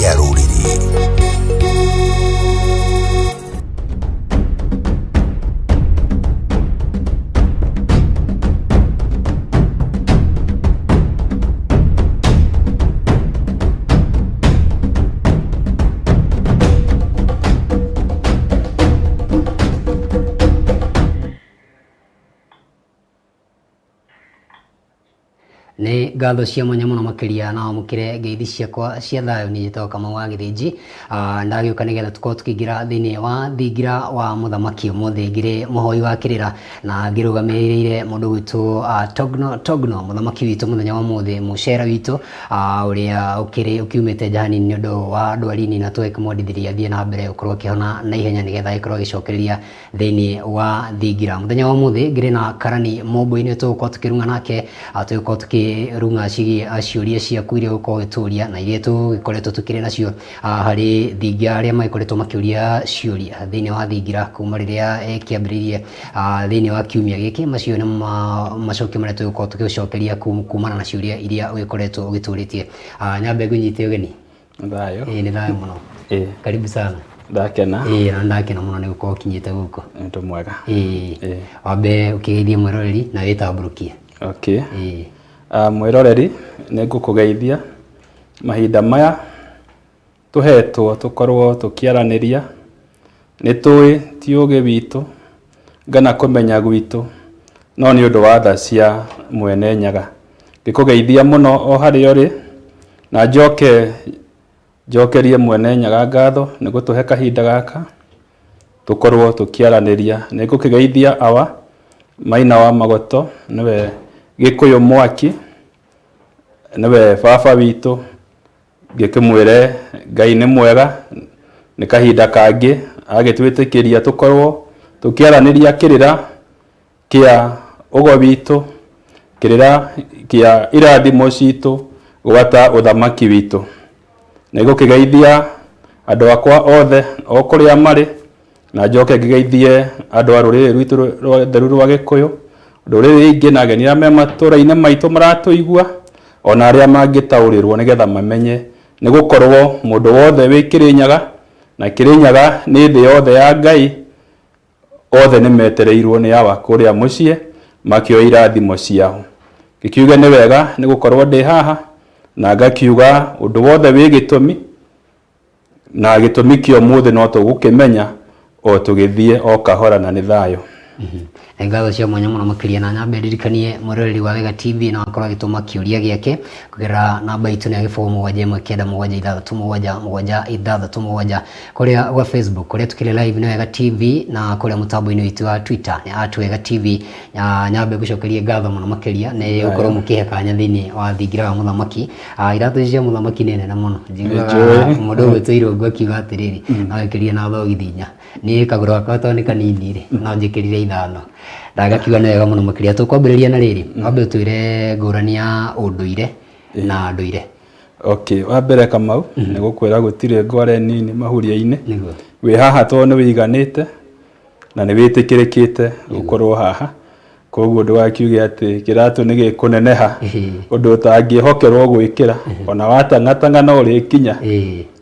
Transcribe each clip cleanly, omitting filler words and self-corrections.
Kĩa rũrĩrĩ. Nĩ ngatho cia mwanya mũno makĩria na wamũkĩre ngeithi ciakwa cia thayũ. Niĩ njĩtagwo Kamau wa Gĩthĩnji. Ndagĩũka nĩgetha tũkorwo tũkĩingĩra thĩinĩ wa thingira wa mũthamaki ũmũthĩ, ngĩrĩ mũhoi wa kĩrĩra na ngĩrũgamĩrĩire mũndũ gwĩtwo Togno Togno, mũthamaki witũ mũthenya wa ũmũthĩ, mũcera witũ ũrĩa ũkĩrĩ ũkiumĩte nja hanini nĩ ũndũ wa ndwari nini, na tũgakĩmwendithĩria athiĩ na mbere gũkorwo akĩhona na ihenya nĩgetha agĩkorwo agĩcokereria thĩinĩ wa thingira. Mũthenya wa ũmũthĩ ngĩrĩ na karani mũmbũ-inĩ tũgũkorwo tũkĩrung'a nake, tũgũkorwo tũkĩrung'a ciĩgiĩ ciũria ciaku iria ũgũkorwo ũgĩtũria na iria tũgĩkoretwo tũkĩrĩ nacio harĩ thingira, arĩa magĩkoretwo makĩũria ciũria thĩinĩ wa thingira kuma rĩrĩa ĩkĩambĩrĩirie thĩinĩ wa kiumia gĩkĩ. Macio nĩ macokio marĩa tũgũkorwo tũgĩgũcokeria kumana na ciũria iria ũgĩkoretwo ũgĩtũrĩtie. Nyambe ngũnyite ũgeni. Thayũ. Ĩĩ nĩ thayũ mũno. Ĩĩ. Karibu sana. Ndakena. Ĩĩ na ndakena mũno nĩ gũkorwo ũkinyĩte gũkũ. Nĩ ũndũ mwega. Ĩĩ. Ĩĩ. Wambe ũkĩgeithie mwĩroreri na wĩtambũrũkie. Okay. Ĩĩ. Mwĩroreri, nĩ ngũkũgeithia mahinda maya tũhetwo tũkorwo tũkĩaranĩria. Nĩ tũĩ ti ũgĩ witũ kana kũmenya gwitũ, no nĩ ũndũ wa tha cia Mwene Nyaga. Ngĩkũgeithia mũno o harĩa ũrĩ, na njoke njokerie Mwene Nyaga ngatho nĩ gũtũhe kahinda gaka tũkorwo tũkĩaranĩria. Nĩ ngũkĩgeithia awa Maina wa Magoto, nĩwe Gĩkũyũ mwaki, nĩwe baba witũ. Ngĩkĩmwĩre Ngai nĩ mwega, nĩ kahinda kangĩ agĩtwĩtĩkĩria tũkorwo tũkĩaranĩria kĩrĩra kĩa ũgo witũ, kĩrĩra kĩa irathimo citũ gwata ũthamaki witũ. Nĩngũkĩgeithia andũ akwa othe o kũrĩa marĩ, na njoke ngĩgeithie andũ a rũrĩrĩ rwitũ rũtheru rwa Gĩkũyũ, ndũrĩrĩ ingĩ na ageni arĩa me matũra-inĩ maitũ maratũigua, ona arĩa mangĩtaũrĩrwo nĩgetha mamenye, nĩ gũkorwo mũndũ wothe wĩ Kĩrĩnyaga, na Kĩrĩnyaga nĩ thĩ yothe ya Ngai, othe nĩ metereirwo nĩ Awa kũrĩa mũciĩ makĩoe irathimo ciao. Ngĩkiuge nĩ wega nĩ gũkorwo ndĩ haha, na ngakiuga ũndũ wothe wĩ gĩtũmi, Na gĩtũmi kĩa ũmũthĩ no tũgũkĩmenya o tũgĩthiĩ o kahora na nĩ thayũ. Nĩ ngatho cia mwanya mũno makĩria, na nyambe ndirikanie mwĩroreri wa Wega TV no akorwo agĩtũma kĩũria gĩake kũgerera namba itũ nĩ ya 0719767767 kũrĩa gwa Facebook kũrĩa tũkĩrĩ live nĩ Wega TV, na kũrĩa mũtambo-inĩ witũ wa Twitter nĩ at Wega TV. Na nyambe ngũcokerie ngatho mũno makĩria nĩ gũkorwo mũkĩhe kanya thĩinĩ wa thingira wa mũthamaki. Iratũ ici cia mũthamaki nĩ nene mũno. Njiguaga Nĩnjũĩ. mũndũ ũgwĩtwo Irũngũ akiuga atĩrĩrĩ, no ĩkĩrire na thogithi inya. Niĩ kagũrũ gakwa tondũ nĩ kanini rĩ, no njĩkĩrire ithano. Na ngakiuga nĩ wega mũno makĩria. Tũkwambĩrĩria na rĩrĩ, wambe ũtwĩre ngũrani ya ũndũire na ndũire. Okay, wa mbere Kamau, nĩ gũkwĩra gũtirĩ ngware nini mahuria-inĩ. Nĩguo. Wĩ haha tondũ nĩ wĩiganĩte na nĩ wĩtĩkĩrĩkĩte gũkorwo haha. Koguo ndũgakiuge atĩ kĩratũ nĩ gĩkũneneha ũndũ ũtangĩhokerwo gwĩkĩra, ona watang'atang'a no ũrĩkinya.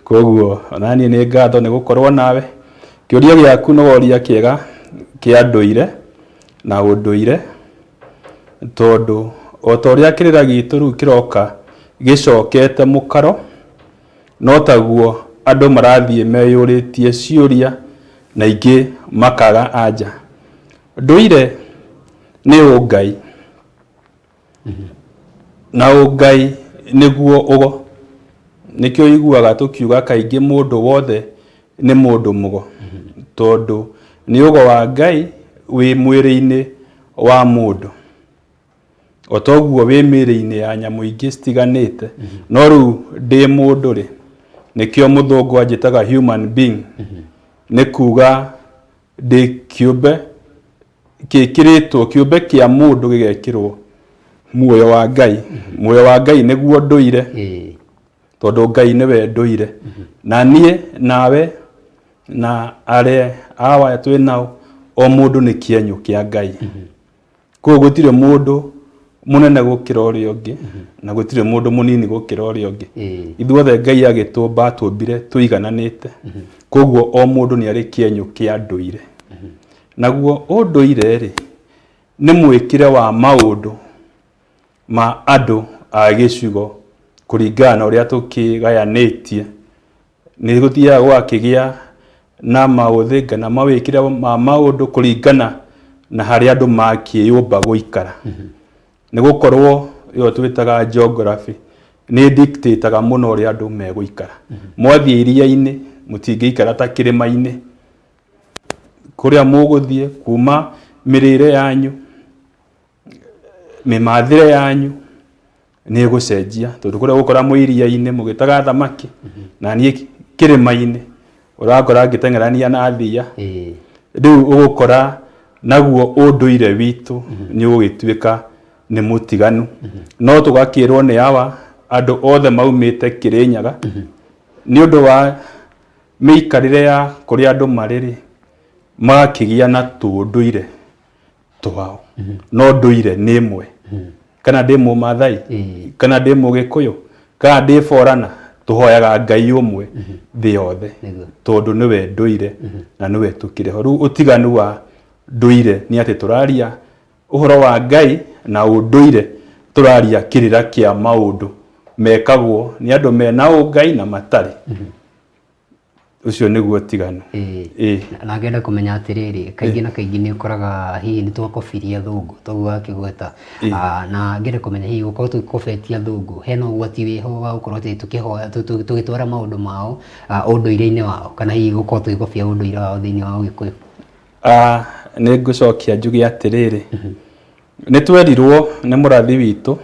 Koguo onaniĩ nĩ ngatho nĩ gũkorwo nawe. Kĩũria gĩaku nĩ woria kĩega kĩa ndũire na ũndũire, tondũ o ta ũrĩa kĩrĩra gitũ rĩu kĩroka gĩcokete mũkaro, no taguo andũ marathiĩ meyũrĩtie ciũria na ingĩ makaga anja. Ndũire nĩ ũngai, na ũngai nĩguo ũgo. Nĩkĩo ũiguaga tũkiuga kaingĩ mũndũ wothe nĩ mũndũ mũgo, tondũ nĩ ũgo wa Ngai wĩ mwĩrĩ-inĩ wa mũndũ. O toguo wĩ mĩĩrĩ-inĩ ya nyamũ ingĩ citiganĩte, no rĩu ndĩ mũndũ rĩ, nĩkĩo mũthũngũ anjĩtaga human being, nĩ kuga Ndĩ kĩũmbe kĩkĩrĩtwo, kĩũmbe kĩa mũndũ gĩgekĩrwo muoyo wa Ngai. Muoyo wa Ngai nĩguo ndũire, tondũ Ngai nĩwe ndũire. Na niĩ nawe na arĩa awa twĩ nao, o mũndũ nĩ kĩenyũ kĩa Ngai. Koguo gũtirĩ mũndũ Mũnene gũkĩra ũrĩa ũngĩ, na gũtirĩ mũndũ mũnini gũkĩra ũrĩa ũngĩ. Ithuothe Ngai agĩtũmba atũmbire tũigananĩte. Koguo o mũndũ nĩ arĩ kĩenyũ kĩa ndũire. Naguo ũndũire rĩ, nĩ mwĩkĩre wa maũndũ ma andũ a gĩcigo kũringana na ũrĩa tũkĩgayanĩtie. Nĩ gũthiaga gũgakĩgĩa na maũthĩ kana mawĩkĩre ma maũndũ kũringana na harĩa andũ makĩyũmba gũikara. Nĩ gũkorwo ĩyo twĩtaga geography nĩ dictate-aga mũno ũrĩa andũ megũikara. Mwathiĩ iria-inĩ mũtingĩikara ta kĩrĩma-inĩ, kũrĩa mũgũthiĩ kuma mĩrĩre yanyu, mĩmathĩre yanyu nĩ ĩgũcenjia tondũ kũrĩa ũgũkora mwĩ iria-inĩ mũgĩtega thamaki na niĩ kĩrĩma-inĩ ũrakora ngĩteng'erania na thiia. Rĩu ũgũkora naguo ũndũire witũ nĩ ũgũgĩtuĩka nĩ mũtiganu. No tũgakĩrwo nĩ awa andũ othe maumĩte Kĩrĩnyaga nĩ ũndũ wa mĩikarĩre ya kũrĩa andũ marĩ rĩ, magakĩgĩa na tũũndũire twao. No ndũire nĩ ĩmwe. Kana ndĩ Mũmathai, kana ndĩ Mũgĩkũyũ, kana ndĩ Borana, tũhoyaga Ngai ũmwe thĩ yothe, tondũ nĩwe ndũire na nĩwe tũkĩrĩ ho. Rĩu ũtiganu wa ndũire nĩ atĩ tũraria ũhoro wa Ngai na ũndũire tũraria kĩrĩra kĩa maũndũ mekagwo nĩ andũ mena ũngai na matarĩ. Ũcio nĩguo ũtiganu. Ĩĩ. Na ngenda kũmenya atĩrĩrĩ, kaingĩ na kaingĩ nĩ ũkoraga hihi nĩ twakobirie athũngũ toguo wakĩgweta. Na ngenda kũmenya hihi gũkorwo tũgĩkobetie athũngũ, hena ũgwati wĩho wa gũkorwo atĩ tũkĩhoya tũgĩtwara maũndũ mao ũndũire-inĩ wao, kana hihi gũkorwo tũgĩkobia ũndũire wao thĩinĩ wa ũgĩkũyũ? Nĩ ngũcokia njuge atĩrĩrĩ, nĩ twerirwo nĩ mũrathi witũ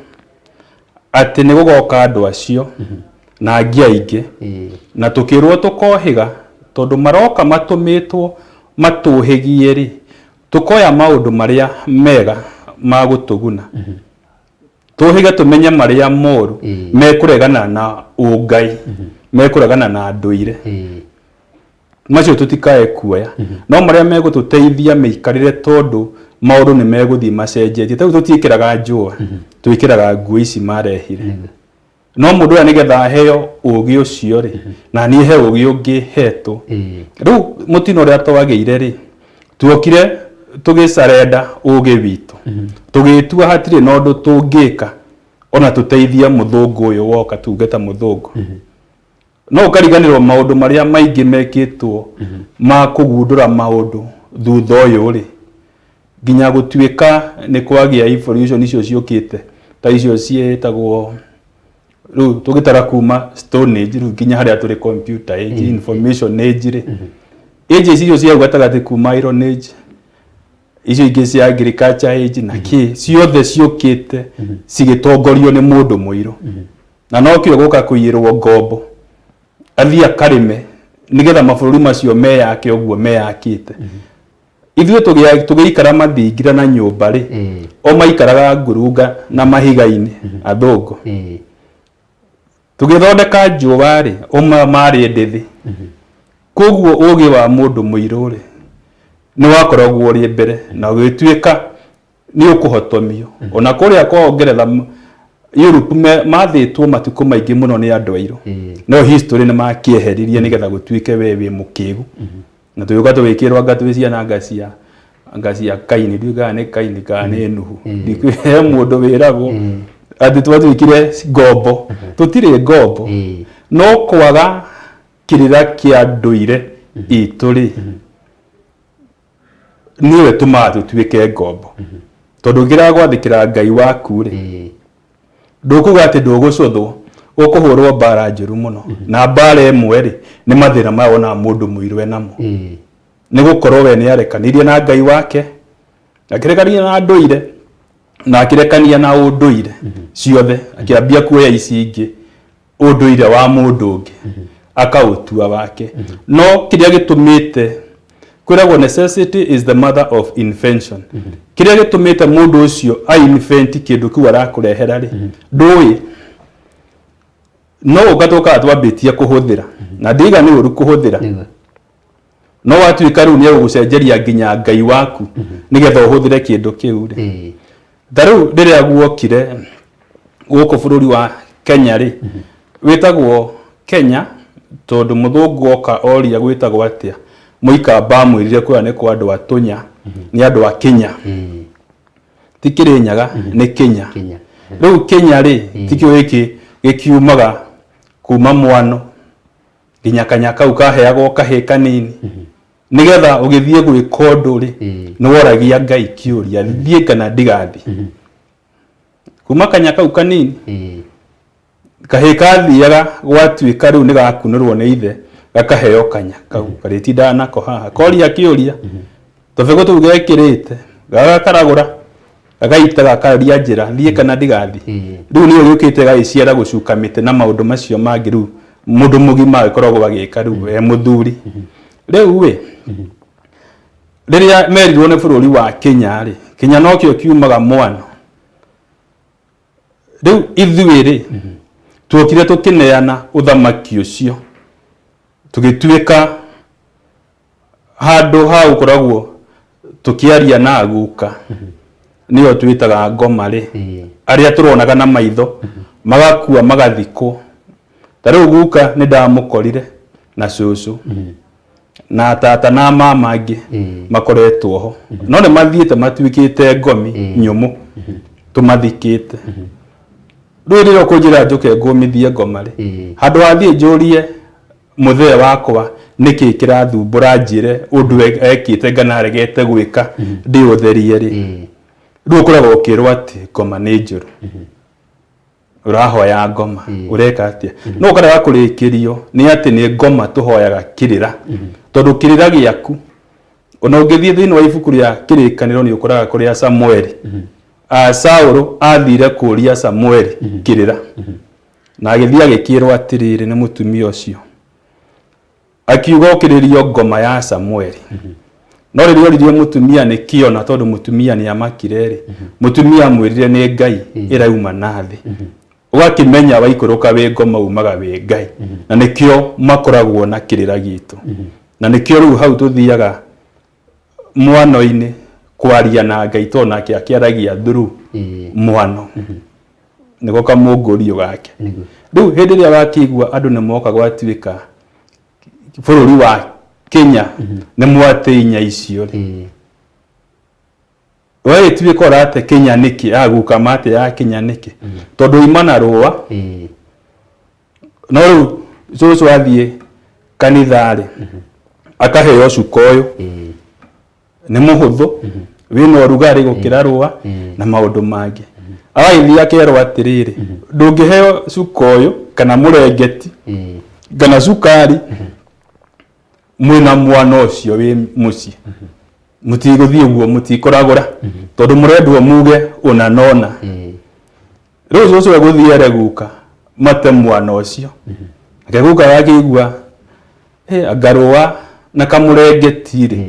atĩ nĩ gũgoka andũ acio na angĩ aingĩ, na tũkĩrwo tũkohĩga tondũ maroka matũmĩtwo matũhĩgie rĩ, tũkoya maũndũ marĩa mega ma gũtũguna, tũhĩge tũmenye marĩa moru mekũregana na ũngai, mekũregana na ndũire. Macio tũtikae kuoya, no marĩa megũtũteithia mĩikarĩre, tondũ maũndũ nĩ megũthiĩ macenjetie. Tarĩu tũtiĩkĩraga njũa, twĩkĩraga nguo ici marehire. No mũndũ ũrĩa nĩgetha aheo ũgĩ ũcio rĩ, na niĩ he ũgĩ ũngĩ hetwo. Rĩu mũtino ũrĩa twagĩire rĩ, tuokire tũgĩcarenda ũgĩ witũ, tũgĩtua hatirĩ na ũndũ tũngĩka ona tũteithie mũthũngũ ũyũ woka, tuge ta mũthũngũ. No ũkariganĩrwo maũndũ marĩa maingĩ mekĩtwo ma kũgundũra maũndũ thutha ũyũ rĩ, nginya gũtuĩka nĩ kwagĩa evolution icio ciũkĩte ta icio ciĩtagwo rĩu tũgĩtara kuma stone age rĩu nginya harĩa tũrĩ computer age, information age rĩ, ages icio cia hau gatagatĩ kuma iron age, icio ingĩ cia agriculture age na kĩ, ciothe ciũkĩte cigĩtongorio nĩ mũndũ mũirũ. Na nokĩo gũka kũiyĩrwo ngombo athiĩ akarĩme nĩgetha mabũrũri macio meyake ũguo meyakĩte. Ithuĩ tũgĩikara mathingira na nyũmba rĩ, o maikaraga ngurunga na mahiga-inĩ athũngũ. Tũgĩthondeka njũa rĩ, o marĩ ndĩthĩ. Koguo ũgĩ wa mũndũ mũirũ rĩ, nĩ wakoragwo ũrĩ mbere na ũgĩtuĩka nĩ ũkũhotomio. Ona kũrĩa kwao Ngeretha, Europe, mathĩtwo matukũ maingĩ mũno nĩ andũ airũ, no history nĩ makĩeheririe nĩgetha gũtuĩke we wĩ mũkĩgu. Na tũgĩũka tũgĩkĩrwo anga twĩ ciana anga cia Kaini, ndiũĩ kana nĩ Kaini kana nĩ Nuhu. He mũndũ wĩragwo atĩ twatuĩkire ngombo. Tũtirĩ ngombo, no kwaga kĩrĩra kĩa ndũire itũ rĩ, nĩwe tũmaga tũtuĩke ngombo, tondũ ũngĩrega gwathĩkĩra Ngai waku rĩ, ndũkuga atĩ ndũgũcũthwo, ũkũhũrwo mbara njũru mũno. Na mbara ĩmwe rĩ, nĩ mathĩna maya wonaga mũndũ mũirũ enamo, nĩ gũkorwo we nĩ arekanirie na Ngai wake, akĩrekania na ndũire na akĩrekania na ũndũire ciothe, akĩambia kuoya ici ingĩ, ũndũire wa mũndũ ũngĩ akaũtua wake. No kĩrĩa gĩtũmĩte kwĩragwo necessity is the mother of invention, kĩrĩa gĩtũmĩte mũndũ ũcio a invent kĩndũ kĩu arakũrehera rĩ, ndũĩ. No ũka tũkaga twambĩtie kũhũthĩra, na ndiga nĩ ũru kũhũthĩra. No watuĩka rĩu nĩ egũgũcenjeria nginya Ngai waku nĩgetha ũhũthĩre kĩndũ kĩu rĩ. Ta rĩu rĩrĩa guokire gũkũ bũrũri wa Kenya rĩ, wĩtagwo Kenya tondũ mũthũngũ oka oria gwĩtagwo atĩa, mũikamba amwĩrire kũrĩa nĩ kwa andũ a Tũnya, nĩ andũ a Kenya. Ti Kĩrĩnyaga, nĩ Kenya. Kenya. Rĩu Kenya rĩ, tikĩo gĩkĩ gĩkiumaga kuma mwano nginya kanya kau kaheagwo kahĩ kanini nĩgetha ũgĩthiĩ gwĩka ũndũ rĩ, nĩ woragia Ngai kĩũria, thiĩ kana ndigathiĩ. Kuma kanya kau kanini kahĩ kathiaga gwatuĩka rĩu nĩ gakunũrwo nĩ ithe, gakaheo kanya kau karĩtindaga nako haha koria kĩũria, tũbegũ tũu gekĩrĩte gagakaragũra gagaita gakaria njĩra, thiĩ kana ndigathiĩ. Rĩu nĩyo gĩũkĩte gagĩciara gũcuka mĩtĩ na maũndũ macio mangĩ. Rĩu mũndũ mũgima agĩkoragwo agĩka rĩu e mũthuri. Rĩu ĩ rĩrĩa merirwo nĩ bũrũri wa Kenya rĩ, Kenya nokĩo kiumaga mwano. Rĩu ithuĩ rĩ, tuokire tũkĩneana ũthamaki ũcio, tũgĩtuĩka handũ ha gũkoragwo tũkĩaria na aguka, nĩyo twĩtaga ngoma rĩ, arĩa tũronaga na maitho magakua magathikwo. Ta rĩu guka nĩ ndamũkorire na cũcũ na tata na mama angĩ makoretwo ho, no nĩ mathiĩte matuĩkĩte ngomi nyũmũ tũmathikĩte. Rĩu rĩrĩa ũkũnjĩra njũke ngũmithie ngoma rĩ, handũ ha thiĩ njũrie mũthee wakwa nĩkĩ kĩrathumbũra, njĩre ũndũ ekĩte ngana aregete gwĩka ndĩũtherie rĩ, rĩu ũkoragwo ũkĩrwo atĩ ngoma nĩ njũru, ũrahoya ngoma, ũreka atĩa? No ũkarega kũrĩkĩrio nĩ atĩ nĩ ngoma tũhoyaga kĩrĩra, tondũ kĩrĩra gĩaku ona ũngĩthiĩ thĩinĩ wa ibuku rĩa Kĩrĩkanĩro nĩ ũkoraga kũrĩa Samueli, Saũlũ athire kũria Samueli kĩrĩra, na agĩthiĩ agĩkĩrwo atĩrĩrĩ nĩ mũtumia ũcio, akiuga ũkĩrĩrio ngoma ya Samueli. No rĩrĩa oririe mũtumia nĩ kĩona, tondũ mũtumia nĩ amakire rĩ, mũtumia amwĩrire nĩ Ngai ĩrauma na thĩ. Ũgakĩmenya waikũrũka wĩ ngoma umaga wĩ Ngai, na nĩkĩo makoragwo na kĩrĩra gitũ, na nĩkĩo rĩu hau tũthiaga mwano-inĩ kwaria na Ngai, tondũ nake akĩaragia through mwano, nĩko kamũngũrio gake. Rĩu hĩndĩ ĩrĩa wakĩigua andũ nĩ moka gwatuĩka bũrũri wa Kenya nĩ mwate inya icio rĩ, wagĩtuĩka ũrate Kenya nĩkĩ? Aguka mate ya Kenya nĩkĩ? Tondũ ima na rũa. No rĩu cũcũ athiĩ kanitha rĩ, akaheo cuka ũyũ nĩ mũhũthũ, wĩna ũrugarĩ gũkĩra rũa na maũndũ mangĩ. Agagĩthiĩ akerwo atĩrĩrĩ, ndũngĩheo cuka ũyũ kana mũrengeti kana cukari mwĩna mwana ũcio wĩ mũciĩ, mũtigũthiĩ ũguo, mũtikũragũra, tondũ mũrendwo muge ũna na ũna. Rĩu cũcũ egũthiĩ ere guka mate mwana ũcio, ake guka agakĩigua, "Ĩ, anga rũa na kamũrengeti rĩ,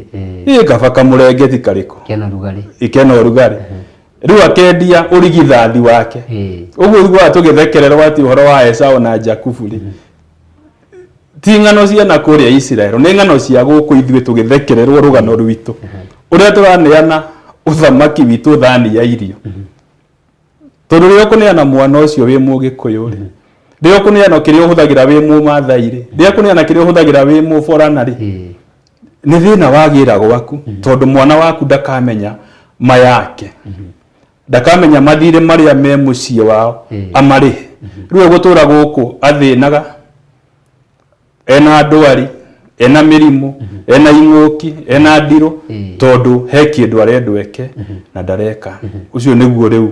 ĩ kaba kamũrengeti karĩkũ kena rugarĩ." Ikena ũrugarĩ. Rĩu akendia ũrigithathi wake. Ũguo ũiguaga tũgĩthekererwo atĩ ũhoro wa Esau na Jakubu rĩ, ti ng'ano cia na kũrĩa Isiraeli, nĩ ng'ano cia gũkũ ithuĩ tũgĩthekererwo rũgano rwitũ ũrĩa tũraneana ũthamaki witũ thani ya irio. Tondũ rĩrĩa ũkũneana mwana ũcio wĩ Mũgĩkũyũ rĩ, rĩrĩa ũkũneana kĩrĩa ũhũthagĩra wĩ Mũmathai rĩ, rĩrĩa ũkũneana kĩrĩa ũhũthagĩra wĩ Mũborana rĩ, nĩ thĩna wagĩra gwaku, tondũ mwana waku ndakamenya ma yake, ndakamenya mathirĩ marĩa me mũciĩ wao amarĩhe. Rĩu egũtũra gũkũ athĩnaga, ena ndwari, ena mĩrimũ, ena ing'ũki, ena ndirũ, tondũ he kĩndũ arendwo eke na ndareka. Ũcio nĩguo rĩu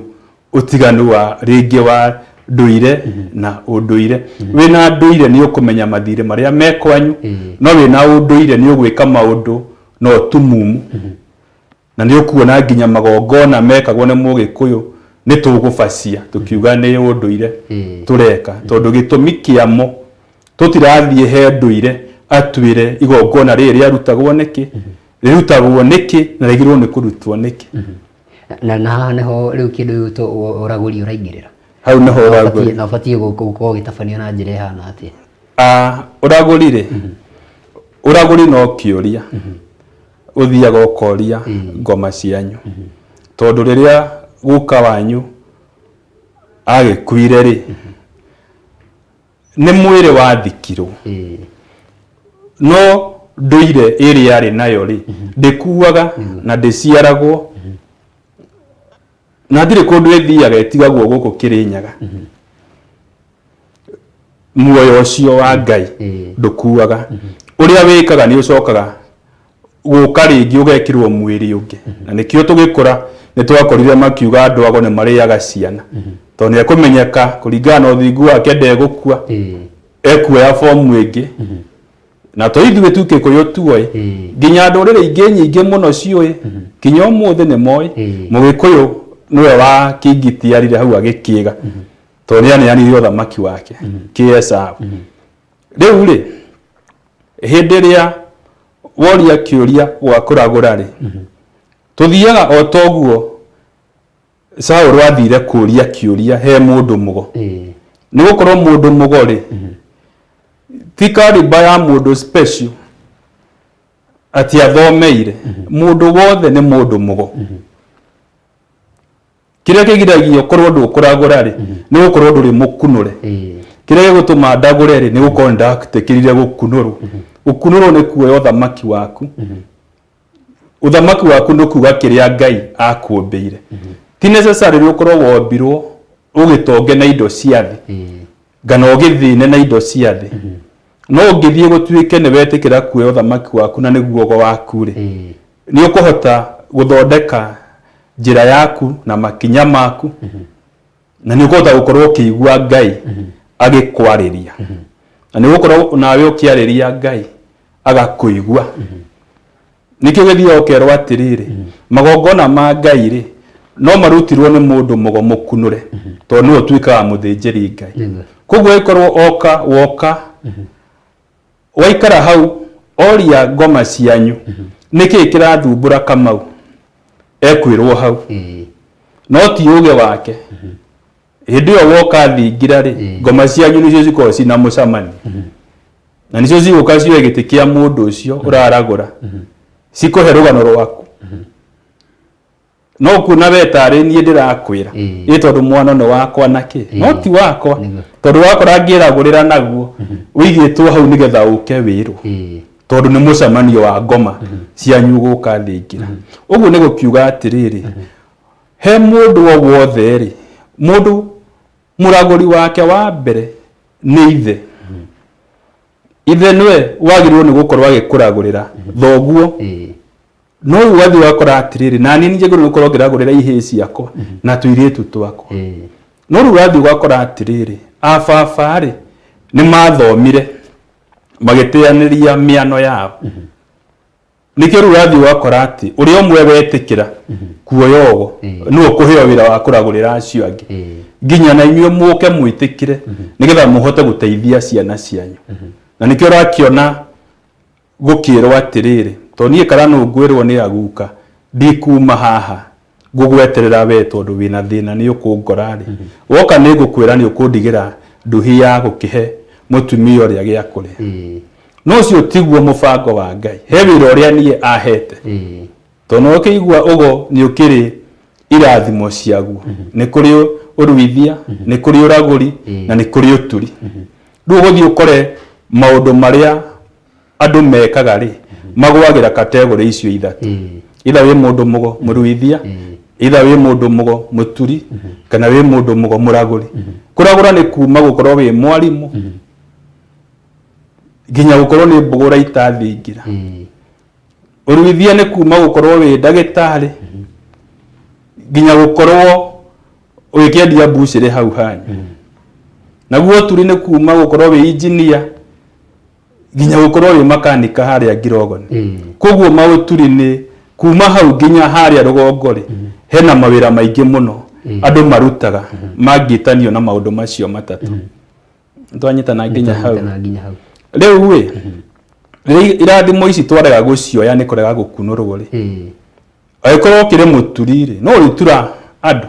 ũtiganu wa rĩngĩ wa ndũire na ũndũire. Wĩna ndũire nĩ ũkũmenya mathirĩ marĩa me kwanyu, no wĩna ũndũire nĩ ũgwĩka maũndũ na ũtumumu, na nĩ ũkuona nginya magongona mekagwo nĩ Mũgĩkũyũ nĩ tũgũbacia tũkiuga nĩ ũndũire tũreka, tondũ gĩtũmi kĩamo tũtirathiĩ he ndũire atwĩre igongona rĩrĩ rĩarutagwo nĩkĩ, rĩrutagwo nĩkĩ, na rĩagĩrĩirwo nĩ kũrutwo nĩkĩ. Na haha nĩho rĩu kĩndũ gĩgwĩtwo ũragũri ũraingĩrĩra. Hau nĩho ũragũri. Na ũbatiĩ gũkorwo ũgĩtabanio na njĩra ĩhana atĩa? Ũragũri rĩ, ũragũri no kĩũria ũthiaga ũkoria ngoma cianyu, tondũ rĩrĩa Guka wanyu agĩkuire rĩ, nĩ mwĩrĩ wathikirwo, no ndũire ĩrĩa arĩ nayo rĩ, ndĩkuaga na ndĩciaragwo na ndirĩ kũndũ ĩthiaga, ĩtigagwo gũkũ Kĩrĩnyaga. Muoyo ũcio wa Ngai ndũkuaga. Ũrĩa wĩkaga nĩ ũcokaga gũka rĩngĩ ũgekĩrwo mwĩrĩ ũngĩ. Na nĩkĩo tũgĩkũra nĩ twakorire makiuga andũ ago nĩ marĩaga ciana, tondũ nĩ ekũmenyeka kũringana na ũthingu wake ndegũkua, ekuoya fomu ĩngĩ. Na to ithuĩ tu Kĩkũyũ tuoĩ, nginya ndũrĩrĩ ingĩ nyingĩ mũno ciũĩ, nginya ũmũthĩ nĩ moĩ Mũgĩkũyũ nĩwe wa kĩngitiarire hau agĩkĩga, tondũ nĩ aneanire ũthamaki wake kĩ Esau. Rĩu rĩ, hĩndĩ ĩrĩa woria kĩũria gwa kũragũra rĩ, tũthiaga o toguo Saũlũ athire kũria kĩũria he mũndũ mũgo. Nĩ gũkorwo mũndũ mũgo rĩ, ti kariba ya mũndũ special atĩ athomeire. Mũndũ wothe nĩ mũndũ mũgo. Kĩrĩa kĩgiragia ũkorwo ndũkũragũra rĩ, nĩ gũkorwo ndũrĩ mũkunũre. Kĩrĩa gĩgũtũma ndagũre rĩ, nĩ gũkorwo nĩ ndetĩkĩrire gũkunũrwo. Gũkunũrwo nĩ kuoya ũthamaki waku. Ũthamaki waku nĩ kuga kĩrĩa Ngai akũmbĩire. Ti necessarily ũkorwo wombirwo ũgĩtonge na indo cia thĩ, kana ũgĩthĩne na indo cia thĩ. No ũngĩthiĩ gũtuĩke nĩ wetĩkĩra kuoya ũthamaki waku na nĩguo ũgo waku rĩ, nĩ ũkũhota gũthondeka njĩra yaku na makinya maku, na nĩ ũkũhota gũkorwo ũkĩigua Ngai agĩkwarĩria, na nĩ ũgũkorwo nawe ũkĩarĩria Ngai agakũigua. Nĩkĩo gĩthiaga ũkerwo atĩrĩrĩ, magongona ma Ngai rĩ, no marutirwo nĩ mũndũ mũgo mũkunũre, tondũ nĩwe ũtuĩkaga mũthĩnjĩri Ngai. Koguo ĩkorwo oka woka waikara hau oria ngoma cianyu nĩkĩĩ kĩrathumbũra Kamau, ekwĩrwo hau, no ti ũgĩ wake. Hĩndĩ ĩyo woka thingira rĩ, ngoma cianyu nĩcio cikoragwo cina mũcemanio, na nĩcio cigũka cioe gĩtĩ kĩa mũndũ ũcio ũraragũra, cikũhe rũgano rwaku. No kuona we tarĩ niĩ ndĩrakwĩra, ĩ tondũ mwana nĩ wakwa na kĩ, no ti wakwa, tondũ wakora ngĩragũrĩra naguo ũigĩtwo hau nĩgetha ũke wĩrwo, tondũ nĩ mũcemanio wa ngoma cianyu gũka thingira. Ũguo nĩ gũkiuga atĩrĩrĩ, he mũndũ o wothe rĩ, mũndũ mũragũri wake wa mbere nĩ ithe. Ithe nĩwe wagĩrĩirwo nĩ gũkorwo agĩkũragũrĩra, thoguo. No rĩu ũgathiĩ ũgakora atĩrĩrĩ, na niĩ njagĩrĩirwo nĩ gũkorwo ngĩragũrĩra ihĩĩ ciakwa na tũirĩtu twakwa. No rĩu ũrathiĩ ũgakora atĩrĩrĩ, a baba rĩ, nĩ mathomire magĩteanĩria mĩano yao. Nĩkĩo rĩu ũrathiĩ ũgakora atĩ ũrĩa ũmwe wetĩkĩra kuoya ũgo nĩwe ũkũheo wĩra wa kũragũrĩra acio angĩ, nginya na inyuĩ mũke mwĩtĩkĩre nĩgetha mũhote gũteithia ciana cianyu. Na nĩkĩo ũrakĩona gũkĩrwo atĩrĩrĩ, tondũ niĩ kana nũ ngwĩrwo nĩ aguka ndikuma haha ngũgweterera we, tondũ wĩna thĩna nĩ ũkũngora rĩ, woka nĩ ngũkwĩra nĩ ũkũndigĩra nduhi ya gũkĩhe mũtumia ũrĩa gĩa kũrĩa. No ũcio tiguo mũbango wa Ngai. He wĩra ũrĩa niĩ ahete, tondũ no ũkĩigua ũgo nĩ ũkĩrĩ irathimo ciaguo. Nĩ kũrĩ ũruithia, nĩ kũrĩ ũragũri, na nĩ kũrĩ ũturi. Rĩu ũgũthiĩ ũkore maũndũ marĩa andũ mekaga rĩ, magwagĩra kategorĩ icio ithatũ. Either wĩ mũndũ mũgo mũruithia, either wĩ mũndũ mũgo mũturi, kana wĩ mũndũ mũgo mũragũri. Kũragũra nĩ kuma gũkorwo wĩ mwarimũ nginya gũkorwo nĩ mbũgũ ũraita thingira. Ũruithia nĩ kuma gũkorwo wĩ ndagĩtarĩ nginya gũkorwo ũgĩkĩendia mbucĩrĩ hau hanyu. Naguo ũturi nĩ kuma gũkorwo wĩ injinia nginya gũkorwo wĩ makanika harĩa Ngirogoni. Koguo maũturi nĩ kuma hau nginya harĩa rũgongo rĩ, hena mawĩra maingĩ mũno andũ marutaga mangĩtanio na maũndũ macio matatũ. Twanyitana nginya hau. Twanyitana nginya hau. Rĩu rĩ, rĩrĩa irathimo ici twarega gũcioya nĩ kũrega gũkunũrwo rĩ, angĩkorwo ũkĩrĩ mũturi rĩ, no ũrĩtura andũ.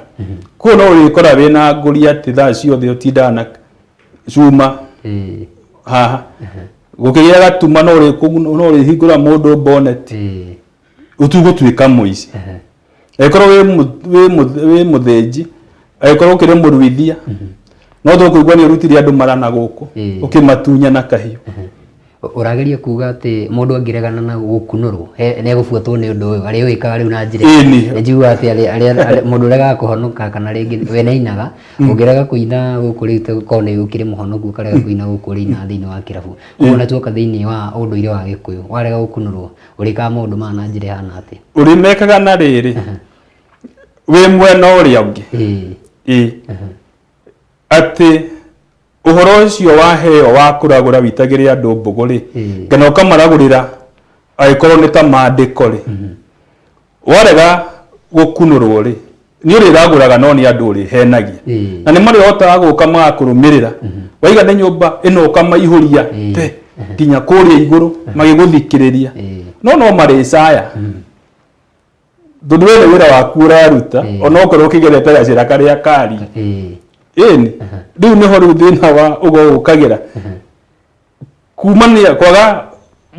Koguo no ũrĩkora wĩna ngũri atĩ thaa ciothe ũtindaga na cuma haha. Gũkĩgĩa gatuma no ũrĩhingũra mũndũ bonnet, ũtugũtuĩka mũici. Angĩkorwo wĩ mũthĩnji, angĩkorwo ũkĩrĩ mũruithia, no tũkũigua nĩ ũrutire andũ marana gũkũ ũkĩmatunya na kahiũ. Ũrageria kuga atĩ mũndũ angĩregana na gũkunũrwo nĩ egũbuatwo nĩ ũndũ ũyũ arĩa wĩkaga rĩu na njĩra Ĩni. Nĩ njiguaga atĩ mũndũ ũregaga kũhonoka kana rĩngĩ we nĩainaga, ũngĩrega kũina gũkũ rĩu korwo nĩ ũkĩrĩ mũhonoku ũkarega kũina gũkũ ũrĩinaga thĩinĩ wa kĩrabu. Koguo ona tuoka thĩinĩ wa ũndũire wa Gĩkũyũ, warega gũkunũrwo ũrĩkaga maũndũ maya na njĩra ĩhana atĩa? Ũrĩmekaga na rĩrĩ, wĩ mwena ũrĩa ũngĩ. Ĩĩ. Atĩ ũhoro ũcio waheo wa kũragũra witagĩre andũ mbũgũ rĩ, kana ũkamaragũrĩra angĩkorwo nĩ ta maandĩko rĩ, warega gũkunũrwo rĩ, nĩ ũrĩragũraga no nĩ andũ ũrĩhenagia. Na nĩ marĩhotaga gũka magakũrũmĩrĩra. Waiga nĩ nyũmba ĩno ũkamaihũria te nginya kũrĩa igũrũ magĩgũthikĩrĩria. No no marĩcaya. Tondũ we nĩ wĩra waku ũraruta, onokorwo ũkĩgerete gacĩra karĩa kari. Ĩni, rĩu nĩho rĩu thĩna wa ũgo ũkagĩra. Kumania kwaga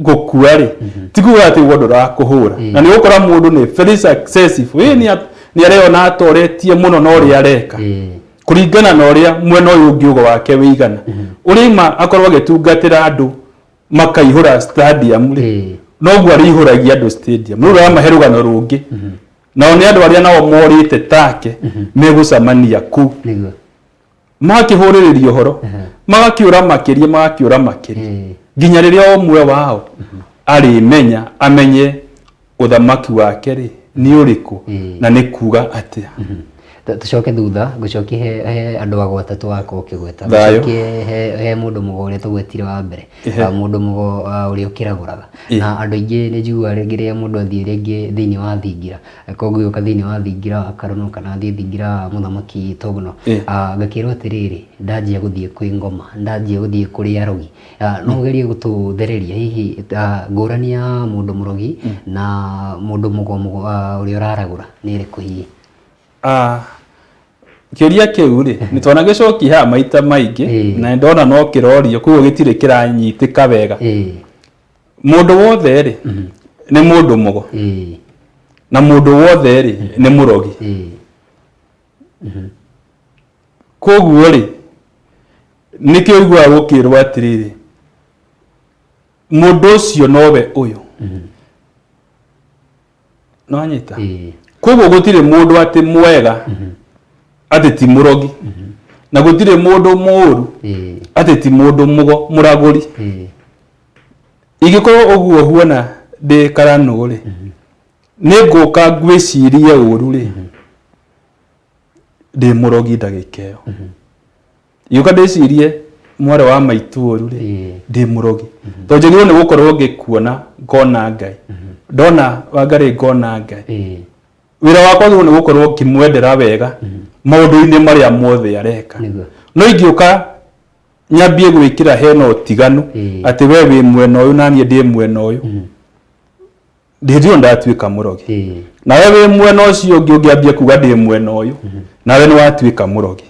gũkua rĩ, ti kuga atĩ ũgo ndũrakũhũra. Na nĩ ũgũkora mũndũ nĩ very successful. Ĩĩ nĩ areyona atoretie mũno na ũrĩa areka. Kũringana na ũrĩa mwena ũyũ ũngĩ ũgo wake wĩigana. Ũrĩma akorwo agĩtungatĩra andũ makaihũra stadium rĩ, noguo arĩihũragia andũ stadium. Rĩu ũramahe rũgano rũngĩ. Nao nĩ andũ arĩa nao morĩte take megũcemania kũu. Magakĩhũrĩrĩria ũhoro, magakĩũra makĩria, magakĩũra makĩria. Nginya rĩrĩa ũmwe wao arĩmenya, amenye ũthamaki wake rĩ nĩ ũrĩkũ na nĩ kuga atĩa. Tũcoke thutha, ngũcokie he andũ ago atatũ wakorwo ũkĩgweta. Ngũcokie he mũndũ mũgo ũrĩa tũgwetire wa mbere. Mũndũ mũgo ũrĩa ũkĩragũraga. Na andũ aingĩ nĩ njiguaga rĩngĩ rĩrĩa mũndũ athiĩ rĩngĩ thĩinĩ wa thingira, koguo ũgĩũka thĩinĩ wa thingira wa Karono kana athiĩ thingira wa mũthamaki Togno, ngakĩrwo atĩrĩrĩ, ndanjia gũthiĩ kwĩ ngoma, ndanjia gũthiĩ kũrĩ arogi. No ũgerie gũtũthereria hihi ngũrani ya mũndũ mũrogi na mũndũ mũgo ũrĩa ũraragũra nĩ ĩrĩkũ hihi? Kĩũria kĩu rĩ, nĩ twanagĩcokia haha maita maingĩ na nĩ ndona no kĩrorio koguo gĩtirĩ kĩranyitĩka wega. Mũndũ wothe rĩ, nĩ mũndũ mũgo na mũndũ wothe rĩ, nĩ mũrogi. Koguo rĩ, nĩkĩo ũiguaga gũkĩrwo atĩrĩrĩ, mũndũ ũcio nowe ũyũ. Nĩwanyita? Koguo gũtirĩ mũndũ atĩ mwega atĩ ti mũrogi, na gũtirĩ mũndũ mũũru atĩ ti mũndũ mũgo mũragũri. Ingĩkorwo ũguo huana ndĩ karanũ rĩ, nĩ ngũka ngwĩcirie ũru rĩ, ndĩ mũrogi ndagĩka ĩyo. Ingĩũka ndĩcirie mwarĩ wa maitũ ũru rĩ, ndĩ mũrogi. Tondũ njagĩrĩirwo nĩ gũkorwo ngĩkuona ngona Ngai. Ndona Wangarĩ ngona Ngai. Wĩra wakwa wagĩrĩirwo nĩ gũkorwo ngĩmwendera wega maũndũ-inĩ marĩa mothe areka. No ingĩũka nyambie gwĩkĩra hena ũtiganu atĩ we wĩ mwena ũyũ na niĩ ndĩ mwena ũyũ, hĩndĩ ĩyo ndatuĩka mũrogi. Nawe wĩ mwena ũcio ũngĩ ũngĩambia kuga ndĩ mwena ũyũ, nawe nĩ watuĩka mũrogi.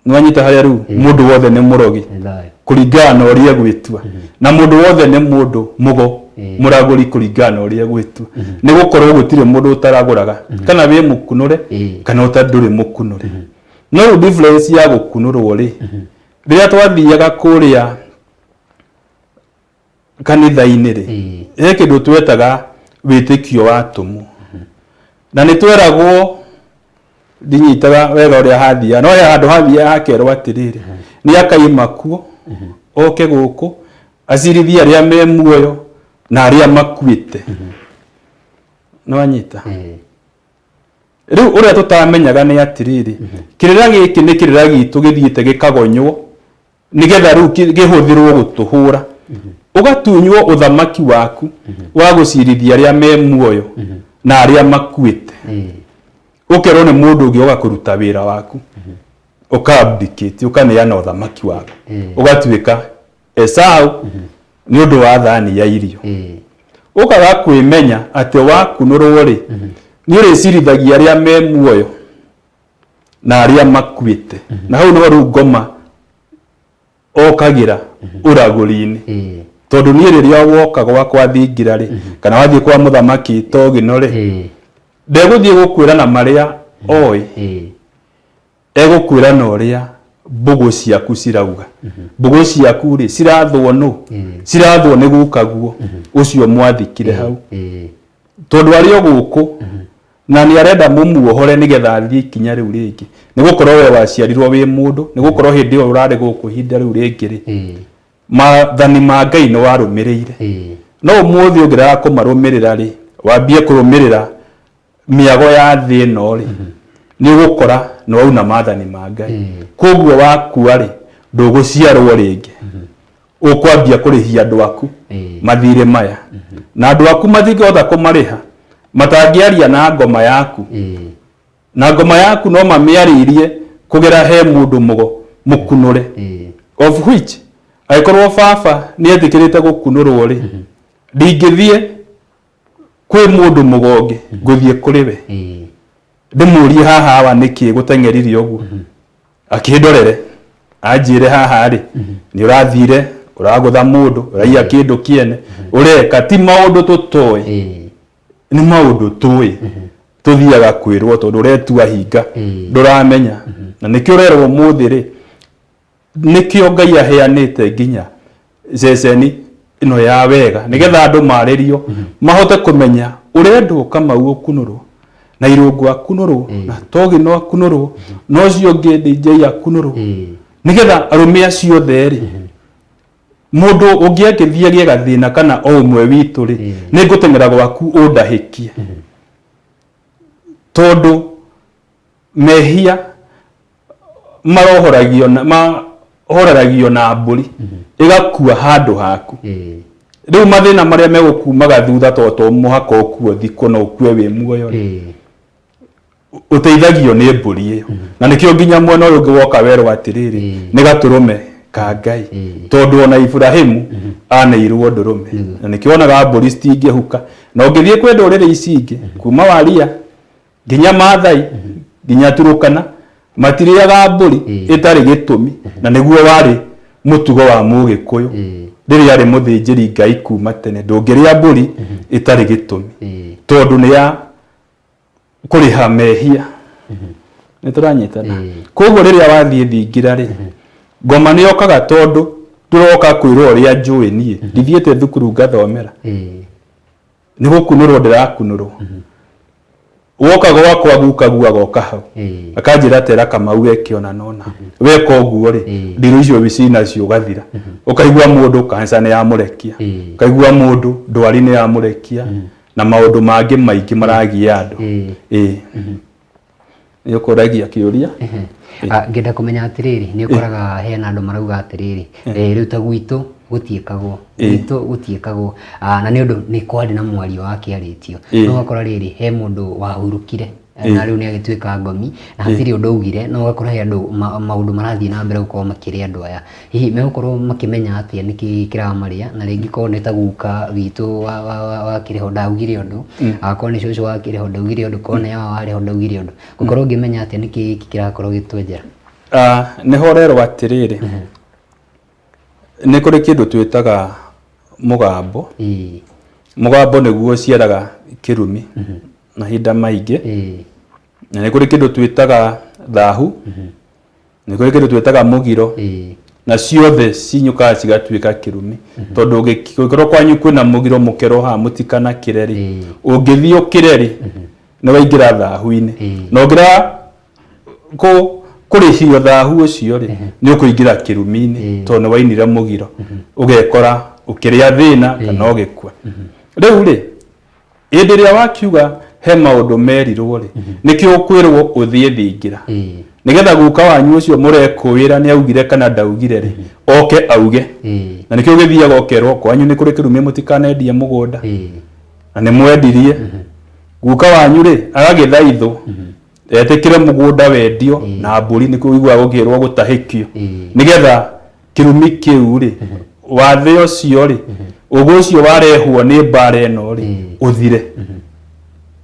Nĩwanyita harĩa rĩu mũndũ wothe nĩ mũrogi kũringana na ũrĩa egwĩtua, na mũndũ wothe nĩ mũndũ mũgo mũragũri kũringana na ũrĩa egwĩtua. Nĩ gũkorwo gũtirĩ mũndũ ũtaragũraga, kana wĩ mũkunũre kana ndũrĩ mũkunũre. No rĩu difference ya gũkunũrwo rĩ, rĩrĩa twathiaga kũrĩa kanitha-inĩ rĩ, he kĩndũ twetaga wĩtĩkio wa atũmwo. Na nĩ tweragwo, ndinyitaga wega ũrĩa hathiaga, no he handũ hathiaga hakerwo atĩrĩrĩ, nĩ akaima kuo, oke gũkũ, acirithie arĩa me muoyo na arĩa makuĩte. Nĩwanyita? Rĩu ũrĩa tũtamenyaga nĩ atĩrĩrĩ, kĩrĩra gĩkĩ nĩ kĩrĩra gitũ gĩthiĩte gĩkagonywo nĩgetha rĩu gĩhũthĩrwo gũtũhũra. Ũgatunywo ũthamaki waku wa gũcirithia arĩa me muoyo na arĩa makuĩte. Ũkerwo nĩ mũndũ ũngĩ oka kũruta wĩra waku, ũka abdicate, ũkaneana ũthamaki waku, ũgatuĩka Esau nĩ ũndũ wa thani ya irio. Ũkaga kwĩmenya atĩ wakunũrwo rĩ, nĩ ũrĩcirithagia arĩa me muoyo na arĩa makuĩte. Na hau nĩho rĩu ngoma okagĩra ũragũri-inĩ. Tondũ niĩ rĩrĩa woka gwakwa thingira rĩ, kana wathiĩ kwa mũthamaki Togino rĩ, Ndegũthiĩ gũkwĩra na marĩa oĩ, egũkwĩra na ũrĩa mbũgũ ciaku cirauga. Mbũgũ ciaku rĩ, cirathwo nũ? Cirathwo nĩ gukaguo ũcio mwathikire hau, tondũ arĩ o gũkũ na nĩ arenda mũmuohore nĩgetha athiĩ ikinya rĩu rĩngĩ, nĩ gũkorwo we waciarirwo wĩ mũndũ, nĩ gũkorwo hĩndĩ ĩyo ũrarĩ gũkũ ihinda rĩu rĩngĩ rĩ, maathani ma Ngai nĩ warũmĩrĩire. No ũmũthĩ ũngĩrega kũmarũmĩrĩra rĩ, wambie kũrũmĩrĩra mĩago ya thĩ ĩno rĩ, nĩ ũgũkora nĩ wauna maathani ma Ngai. Koguo wakua rĩ, ndũgũciarwo rĩngĩ, ũkwambia kũrĩhia andũ aku mathirĩ maya, na andũ aku matingĩhota kũmarĩha matangĩaria na ngoma yaku, na ngoma yaku no mamĩarĩirie kũgera he mũndũ mũgo mũkunũre, of which angĩkorwo baba nĩ etĩkĩrĩte gũkunũrwo rĩ, ndingĩthiĩ kwĩ mũndũ mũgo ũngĩ, ngũthiĩ kũrĩ we ndĩmũrie haha awa nĩkĩ gũteng'erire ũguo, akĩndorere anjĩre haha rĩ, nĩ ũrathire ũragũtha mũndũ, ũraiya kĩndũ kĩene, ũreka ti maũndũ tũtoĩ, nĩ maũndũ tũĩ tũthiaga kwĩrwo tondũ ũretua hinga ndũramenya. Na nĩkĩo ũrerwo ũmũthĩ rĩ, nĩkĩo Ngai aheanĩte nginya ceceni ĩno ya Wega nĩgetha andũ marĩrio mahote kũmenya ũrendwo Kamau ũkunũrwo na Irũngũ akunũrwo na Togino akunũrwo na ũcio ũngĩ DJ akunũrwo, nĩgetha arũme acio othe rĩ, mũndũ ũngĩ angĩthiĩ agĩe gathĩna kana o ũmwe witũ rĩ, nĩ ngũteng'era gwaku ũndahĩkie, tondũ mehia marohoragio na mahoreragio na mbũri ĩgakua handũ haku. Rĩu mathĩna marĩa megũkumaga thutha, to to mũhaka ũkue thikũ, no ũkue wĩ muoyo rĩ, ũteithagio nĩ mbũri ĩyo. Na nĩkĩo nginya mwena ũyũ ũngĩ woka werwo atĩrĩrĩ, nĩ gatũrũme ka Ngai, tondũ ona Iburahimu aneirwo ndũrũme. Na nĩkĩo wonaga mbũri citingĩhuka. Na ũngĩthiĩ kwĩ ndũrĩrĩ ici ingĩ, kuma Waria nginya Maathai nginya Turukana, matirĩaga mbũri ĩtarĩ gĩtũmi. Na nĩguo warĩ mũtugo wa Mũgĩkũyũ rĩrĩa arĩ mũthĩnjĩri Ngai kuma tene, ndũngĩrĩa mbũri ĩtarĩ gĩtũmi, tondũ nĩ ya kũrĩha mehia. Nĩ tũranyitana? Koguo rĩrĩa wathiĩ thingira rĩ, ngoma nĩ yokaga, tondũ ndũroka kwĩrwo ũrĩa njũĩ niĩ ndithiĩte thukuru ngathomera, nĩ gũkunũrwo ndĩrakunũrwo. Woka gwakwa guka agoka hau akanjĩra, "Tera Kamau weke ona nona weka ũguo rĩ, ndirũ icio cinacio ũgathira." Ũkaigua mũndũ kanca nĩ yamũrekia, ũkaigua mũndũ ndwari nĩ yamũrekia, na maũndũ mangĩ maingĩ maragia andũ. Ĩĩ, nĩ ũkũragia kĩũria. Ngenda kũmenya atĩrĩrĩ, nĩ ũkoraga hena andũ marauga atĩrĩrĩ, rĩu ta gwitũ gũtiĩkagwo, gwitũ gũtiĩkagwo. Na nĩ ũndũ nĩ kwarĩ na mwario wakĩarĩtio, no ũgakora rĩrĩ, he mũndũ wahurũkire na rĩu nĩ agĩtuĩka ngomi na hatirĩ ũndũ augire, no ũgakora he andũ maũndũ marathiĩ na mbere gũkorwo makĩrĩa andũ aya. Hihi megũkorwo makĩmenya atĩa nĩkĩ kĩramarĩa? Na rĩngĩ korwo nĩ ta guka witũ wakĩrĩ ho ndaugire ũndũ, akorwo nĩ cũcũ wakĩrĩ ho ndaugire ũndũ, korwo nĩ awa warĩ ho ndaugire ũndũ, ngũkorwo ngĩmenya atĩa nĩkĩ gĩkĩ kĩrakorwo gĩtwenjera? Nĩho ũrerwo atĩrĩrĩ, nĩ kũrĩ kĩndũ twĩtaga mũgambo. Mũgambo nĩguo ũciaraga kĩrumi mahinda maingĩ. Na nĩ kũrĩ kĩndũ twĩtaga thahu, nĩ kũrĩ kĩndũ twĩtaga mũgiro, na ciothe cinyũkaga cigatuĩka kĩrumi, tondũ ũngĩkorwo kwanyu kwĩna mũgiro, mũkerwo haha mũtikanakĩre rĩ, ũngĩthiĩ ũkĩre rĩ, nĩ waingĩra thahu-inĩ. Na ũngĩrega kũrĩhio thahu ũcio rĩ, nĩ ũkũingĩra kĩrumi-inĩ, tondũ nĩ wainire mũgiro, ũgekora ũkĩrĩa thĩna kana ũgĩkua. Rĩu rĩ, hĩndĩ ĩrĩa wakiuga he maũndũ merirwo rĩ, nĩkĩo ũkwĩrwo ũthiĩ thingira, nĩgetha guka wanyu ũcio mũrekũĩra nĩ augire kana ndaugire rĩ, oke auge. Na nĩkĩo ũgĩthiaga ũkerwo kwanyu nĩ kũrĩ kĩrumi, mũtikanendie mũgũnda, na nĩ mwendirie. Guka wanyu rĩ, agagĩthaithwo etĩkĩre mũgũnda wendio na mbũri. Nĩkĩo ũiguaga gũkĩrwo gũtahĩkio, nĩgetha kĩrumi kĩu rĩ, wathe ũcio rĩ, ũgũ ũcio warehwo nĩ mbara ĩno rĩ, ũthire.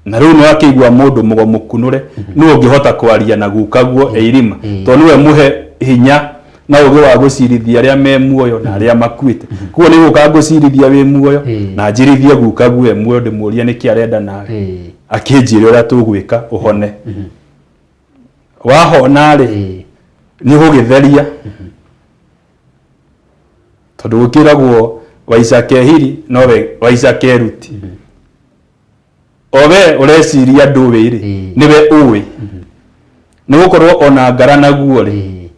Na rĩu nĩ wakĩigua mũndũ mũgo mũkunũre nĩ ũngĩhota kwaria na gukaguo e irima, tondũ nĩwe mũhe hinya na ũgĩ wa gũcirithia arĩa me muoyo na arĩa makuĩte. Koguo nĩ gũka ngũcirithia wĩ muoyo na njirithie gukaguo e muoyo, ndĩmũrie nĩkĩ arenda nawe. Akĩnjĩra ũrĩa tũgwĩka ũhone. Wahona rĩ, nĩ ũgũgĩtheria, tondũ gũkĩragwo waica kehiri nowe waica keruti. O we ũreciria ndũĩ rĩ, nĩwe ũĩ, nĩ gũkorwo ona ngara naguo rĩ,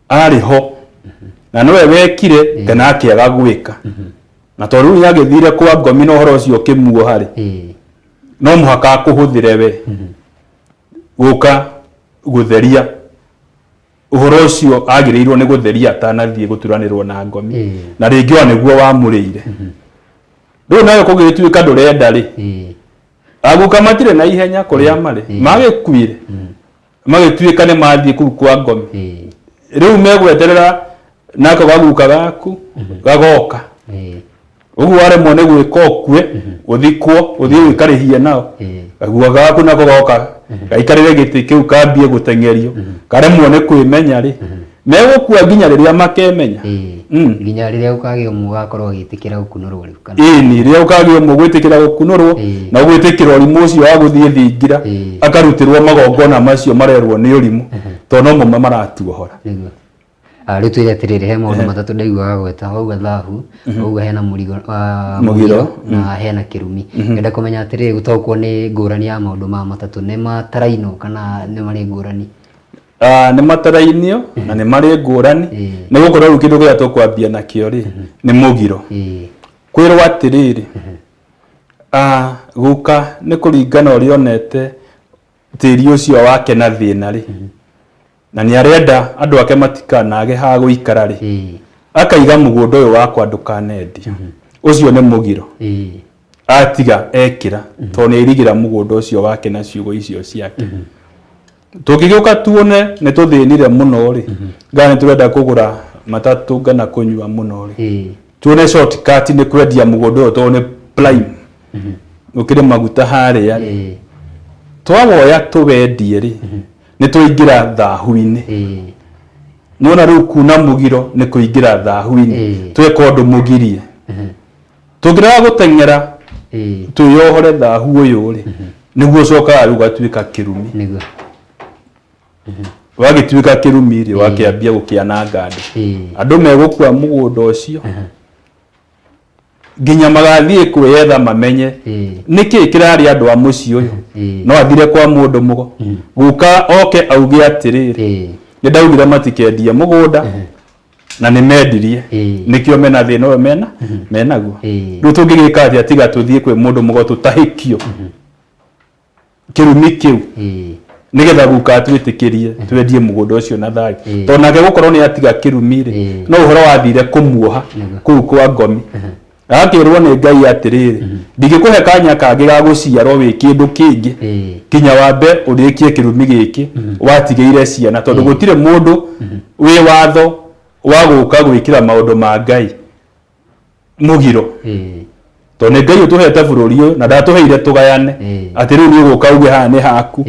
arĩ ho na nowe wekire kana akĩaga gwĩka. Na tondũ rĩu nĩagĩthire kwa ngomi na ũhoro ũcio ũkĩmuoha rĩ, no mũhaka akũhũthĩre we gũka gũtheria ũhoro ũcio agĩrĩirwo nĩ gũtheria atanathiĩ gũturanĩrwo na ngomi. Na rĩngĩ ona nĩguo wamũrĩire. Rĩu nawe kũgĩtuĩka ndũrenda rĩ, aguka matirĩ na ihenya kũrĩa marĩ, magĩkuire magĩtuĩka nĩ mathiĩ kũu kwa ngomi. Rĩu megweterera nako gaguka gaku gagoka. Ũguo waremwo nĩ gwĩka ũkue, ũthikwo, ũthiĩ ũikarĩhie nao, gaguka gaku nako goka gaikarĩre gĩtĩ kĩu, kambie gũteng'erio, karemwo nĩ kwĩmenya rĩ, megũkua nginya rĩrĩa makemenya. Nginya rĩrĩa ũkagĩa ũmwe ũgakorwo ũgĩtĩkĩra gũkunũrwo rĩu kana? Ĩni, rĩrĩa ũkagĩa ũmwe gwĩtĩkĩra gũkunũrwo na gwĩtĩkĩra ũrimũ ũcio wa gũthiĩ thingira, akarutĩrwo magongona macio marerwo nĩ ũrimũ, tondũ no mo maratuohora. Nĩguo. Ah, rĩu twĩre atĩrĩrĩ, he maũndũ matatũ ndaiguaga gweta. Wauga thahu, wauga hena mũrigo, ah, mũgiro, mũgiro na hena kĩrumi. Ngenda kũmenya atĩrĩrĩ, gũtaũkwo nĩ ngũrani ya maũndũ maya matatũ, nĩ matarainwo kana nĩ marĩ ngũrani? Ah, nĩ matarainio na nĩ marĩ ngũrani, nĩ gũkorwo rĩu kĩndũ kĩrĩa tũkwambia nakĩo rĩ, nĩ mũgiro. Kwĩrwo atĩrĩrĩ, ah, guka nĩ kũringana ũrĩa onete tĩri ũcio wake na thĩna rĩ, na nĩ arenda andũ ake matikanage ha gũikara rĩ, akaiga mũgũnda ũyũ wakwa ndũkanendio. Ũcio nĩ mũgiro. Atiga ekĩra, tondũ nĩ airigĩra mũgũnda ũcio wake na ciugo icio ciake. Tũngĩgĩũka tuone nĩ tũthĩnire mũno rĩ, ngana nĩ tũrenda kũgũra matatũ ngana kũnyua mũno rĩ, tuone shortcut nĩ kwendia mũgũnda ũyũ tondũ nĩ prime, ũkĩrĩ maguta harĩa rĩ, twawoya tũwendie rĩ, nĩ twaingĩra thahu-inĩ. Nĩwona rĩu kuna mũgiro nĩ kũingĩra thahu-inĩ. Tweka ũndũ mũgirie, tũngĩrega gũteng'era twĩyohore thahu ũyũ rĩ, nĩguo ũcokaga rĩu ũgatuĩka kĩrumi. Nĩguo. Wagĩtuĩka kĩrumi rĩ, wakĩambia gũkĩananga andũ. Andũ megũkua mũgũnda ũcio nginya magathiĩ kwĩyetha mamenye nĩkĩ kĩrarĩ andũ a mũciĩ ũyũ. No athire kwa mũndũ mũgo, guka oke auge atĩrĩrĩ, nĩ ndaugire matikendie mũgũnda na nĩ mendirie, nĩkĩo mena thĩna ũyũ mena menaguo. Rĩu tũngĩgĩka atĩa tiga tũthiĩ kwĩ mũndũ mũgo tũtahĩkio kĩrumi kĩu, nĩgetha guka atwĩtĩkĩrie twendie mũgũnda ũcio na thayũ? Tondũ nake gũkorwo nĩ atiga kĩrumi rĩ, no ũhoro wathire kũmuoha kũu kwa ngomi, agakĩrwo nĩ Ngai atĩrĩrĩ, ndingĩkũhe kanya kangĩ ga gũciarwo wĩ kĩndũ kĩngĩ kinya wambe ũrĩkie kĩrumi gĩkĩ watigĩire ciana, tondũ gũtirĩ mũndũ wĩ watho wa gũka gwĩkĩra maũndũ ma Ngai mũgiro, tondũ nĩ Ngai ũtũhete bũrũri ũyũ na ndatũheire tũgayane atĩ rĩu nĩ ũgũka uge haha nĩ haku.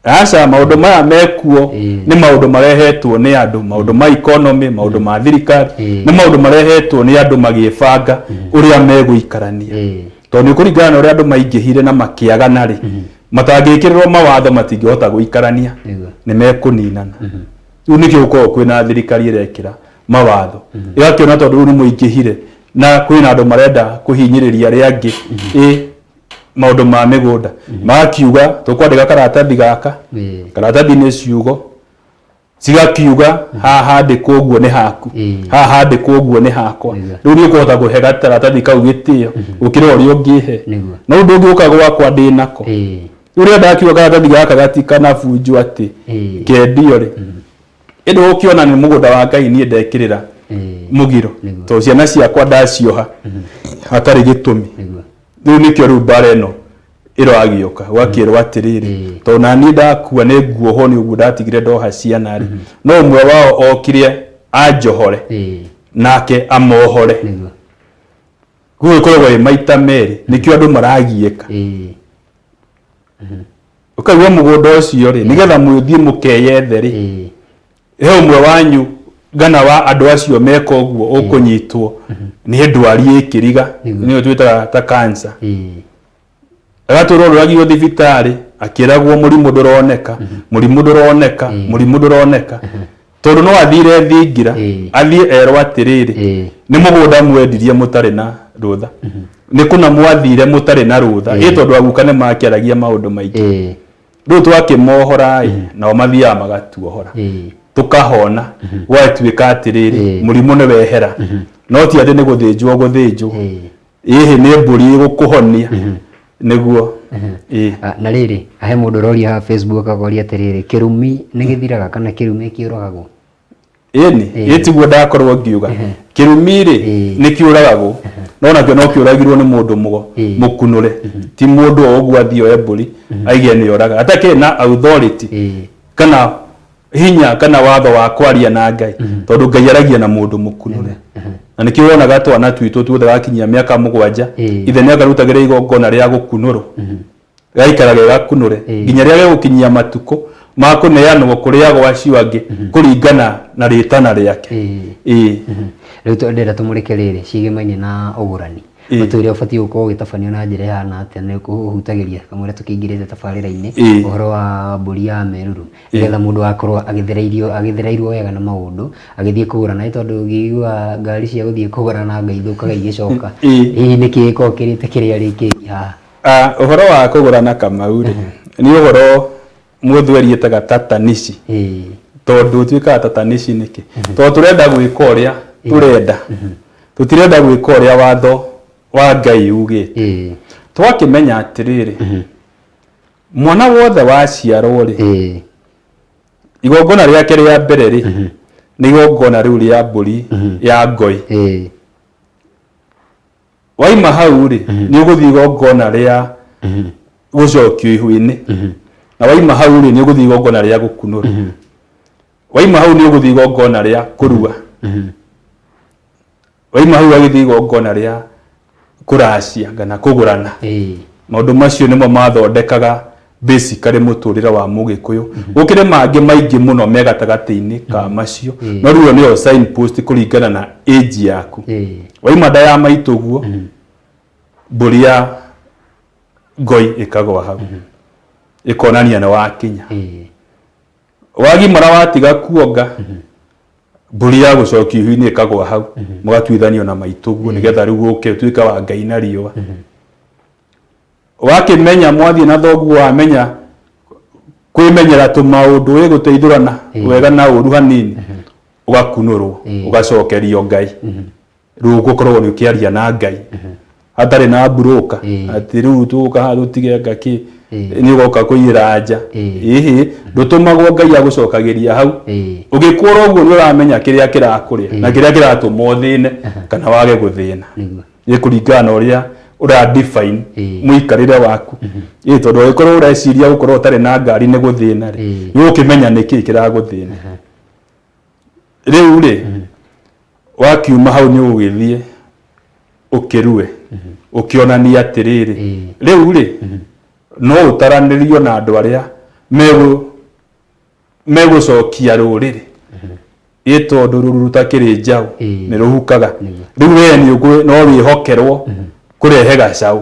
Aca, maũndũ maya mekuo nĩ maũndũ marehetwo nĩ andũ, maũndũ ma economy, maũndũ ma thirikari, nĩ maũndũ marehetwo nĩ andũ magĩbanga ũrĩa megũikarania, tondũ nĩ kũringana na ũrĩa andũ maingĩhire na makĩagana rĩ, matangĩkĩrĩrwo mawatho matingĩhota gũikarania. Nĩ mekũninana. Rĩu nĩkĩo gũkoragwo kwĩna thirikari ĩrekĩra mawatho, ĩgakĩona tondũ rĩu nĩ mũingĩhire na kwĩna andũ marenda kũhinyĩrĩria arĩa angĩ ĩ maũndũ ma mĩgũnda, magakiuga tũkwandĩka karatathi gaka. Karatathi nĩ ciugo cigakiuga haha handĩkwo ũguo nĩ haku, haha handĩkwo ũguo nĩ hakwa. Rĩu nĩ ũkũhota kũhe karatathi kau gĩtĩo gũkĩra ũrĩa ũngĩhe. No ndũngĩũka gwakwa ndĩ nako. Rĩu rĩrĩa ndakiuga karatathi gaka gatikanabunjwo atĩ kendio rĩ, ĩndĩ ũkĩona nĩ mũgũnda wa Ngai niĩ ndekĩrĩra mũgiro, tondũ ciana ciakwa ndacioha hatarĩ gĩtũmi. Rĩu nĩkĩo rĩu mbara ĩno ĩragĩũka, gwakĩrwo atĩrĩrĩ, tondũ naniĩ ndakua nĩ nguohwo nĩ ũguo ndatigire ndoha ciana rĩ, no ũmwe wao okire anjohore nake amohore. Koguo ĩkoragwo ĩ maita merĩ, nĩkĩo andũ maragiĩka. Ũkaigua mũgũnda ũcio rĩ, nĩgetha mũthiĩ mũkeyethe rĩ, he ũmwe wanyu ngana wa andũ acio meka ũguo ũkũnyitwo nĩ ndwari ĩkĩriga, nĩyo twĩtaga ta cancer. Agatũra orũragio thibitarĩ akĩragwo mũrimũ ndũroneka, mũrimũ ndũroneka, mũrimũ ndũroneka, tondũ no athire thingira, athiĩ erwo atĩrĩrĩ, nĩ mũgũnda mwendirie mũtarĩ na rũtha, nĩ kũna mwathire mũtarĩ na rũtha, ĩ tondũ aguka nĩ makĩaragia maũndũ maingĩ. Rĩu twakĩmohora ĩ, nao mathiaga magatuohora, tũkahona, gwatuĩka atĩrĩrĩ, mũrimũ nĩ wehera, no ti atĩ nĩ gũthĩnjwo gũthĩnjwo. Ĩhĩ, nĩ mbũri ĩgũkũhonia nĩguo ĩĩ. Ah, na rĩrĩ, he mũndũ ũroria haha Facebook akoria atĩrĩrĩ, kĩrumi nĩ gĩthiraga kana kĩrumi kĩũragagwo? Ĩni, ĩ tiguo ndakorwo ngiuga kĩrumi rĩ, nĩ kĩũragagwo, no nakĩo no kĩũragirwo nĩ mũndũ mũgo mũkunũre, ti mũndũ o ũguo athiĩ oe mbũri aige nĩ oraga atakĩrĩ na authority kana hinya kana watho wa kwaria na Ngai, tondũ Ngai aragia na mũndũ mũkunũre. Na nĩkĩo wonaga twana twitũ tuothe gakinyia mĩaka 7, ithe nĩ akarutagĩra igongona rĩa gũkunũrwo, gaikara ge gakunũre nginya rĩrĩa gegũkinyia matukũ ma kũneanwo kũrĩ ago acio angĩ kũringana na rĩtana rĩake. Ĩĩ. Rĩu ndĩrenda tũmũrĩke rĩrĩ ciĩgemaine na ũgũrani. Ũtũire ũbatiĩ gũkorwo ũgĩtabanio na njĩra ĩhana atĩa nĩ ũhutagĩria kamũira tũkĩingĩrĩte tabarĩra-inĩ ũhoro wa mbũri ya meruru, nĩgetha mũndũ akorwo agĩthereirio agĩthereirwo wega na maũndũ agĩthiĩ kũgũra na tondũ ũngĩigua ngari cia gũthiĩ kũgũra na ngai ithũkaga igĩcoka, hihi nĩkĩ gĩkoragwo kĩrĩte kĩrĩa rĩkĩngi haha? Ah, ũhoro wa kũgũrana Kamau rĩ, nĩ ũhoro mũthweri ĩtaga tatanici. Tondũ ũtuĩkaga tatanici nĩkĩ? Tondũ tũrenda gwĩka ũrĩa tũrenda, tũtirenda gwĩka ũrĩa watho wa Ngai ugĩte. Twakĩmenya atĩrĩrĩ, mwana wothe waciarwo rĩ, igongona rĩake rĩa mbere rĩ, nĩ igongona rĩu rĩa mbũri ya ngoi. Waima hau rĩ, nĩ ũgũthiĩ igongona rĩa gũcokio ihu-inĩ, na waima hau rĩ, nĩ ũgũthiĩ igongona rĩa gũkunũrwo, waima hau nĩ ũgũthiĩ igongona rĩa kũrua, waima hau agĩthiĩ igongona rĩa kũracia kana kũgũrana. Maũndũ macio nĩmo mathondekaga basically mũtũrĩre wa mũgĩkũyũ. Gũkĩrĩ mangĩ maingĩ mũno me gatagatĩ-inĩ ka macio, no rĩu ĩyo nĩyo sign post kũringana na age yaku. Waima nda ya maitũguo, mbũri ya ngoi ĩkagwa hau, ĩkonania nĩ wakinya. Wagimara watiga kuonga, mbũri ya gũcokio ihu-inĩ ĩkagwa hau, mũgatuithanio na maitũguo nĩgetha rĩu ũke ũtuĩke wa Ngai na riũa. Wakĩmenya mwathiĩ na thoguo, wamenya kwĩmenyera tũmaũndũ, ĩ gũteithũrana wega na ũru hanini, ũgakunũrwo, ũgacokerio Ngai. Rĩu ũgũkorwo nĩ ũkĩaria na Ngai hatarĩ na mburũka atĩ rĩu tũgũka haha tũtige ngakĩ nĩ ũgoka kũiyĩra nja. Ĩhĩ, ndũtũmagwo, Ngai agũcokagĩria hau. Ũgĩkũra ũguo nĩ ũramenya kĩrĩa kĩrakũrĩa na kĩrĩa kĩratũma ũthĩne kana wage gũthĩna. Nĩ kũringana na ũrĩa ũra define mũikarĩre waku. Ĩ tondũ angĩkorwo ũreciria gũkorwo ũtarĩ na ngari nĩ gũthĩna rĩ, nĩ ũgũkĩmenya nĩkĩ kĩragũthĩna. Rĩu rĩ, wakiuma hau nĩ ũgũgĩthiĩ ũkĩrue, ũkĩonania atĩrĩrĩ, rĩu rĩ, no ũtaranĩrio na andũ arĩa megũcokia rũrĩrĩ. Ĩ tondũ rũruru rũtakĩrĩ njaũ nĩ rũhukaga. Rĩu we no wĩhokerwo kũrehe gacaũ,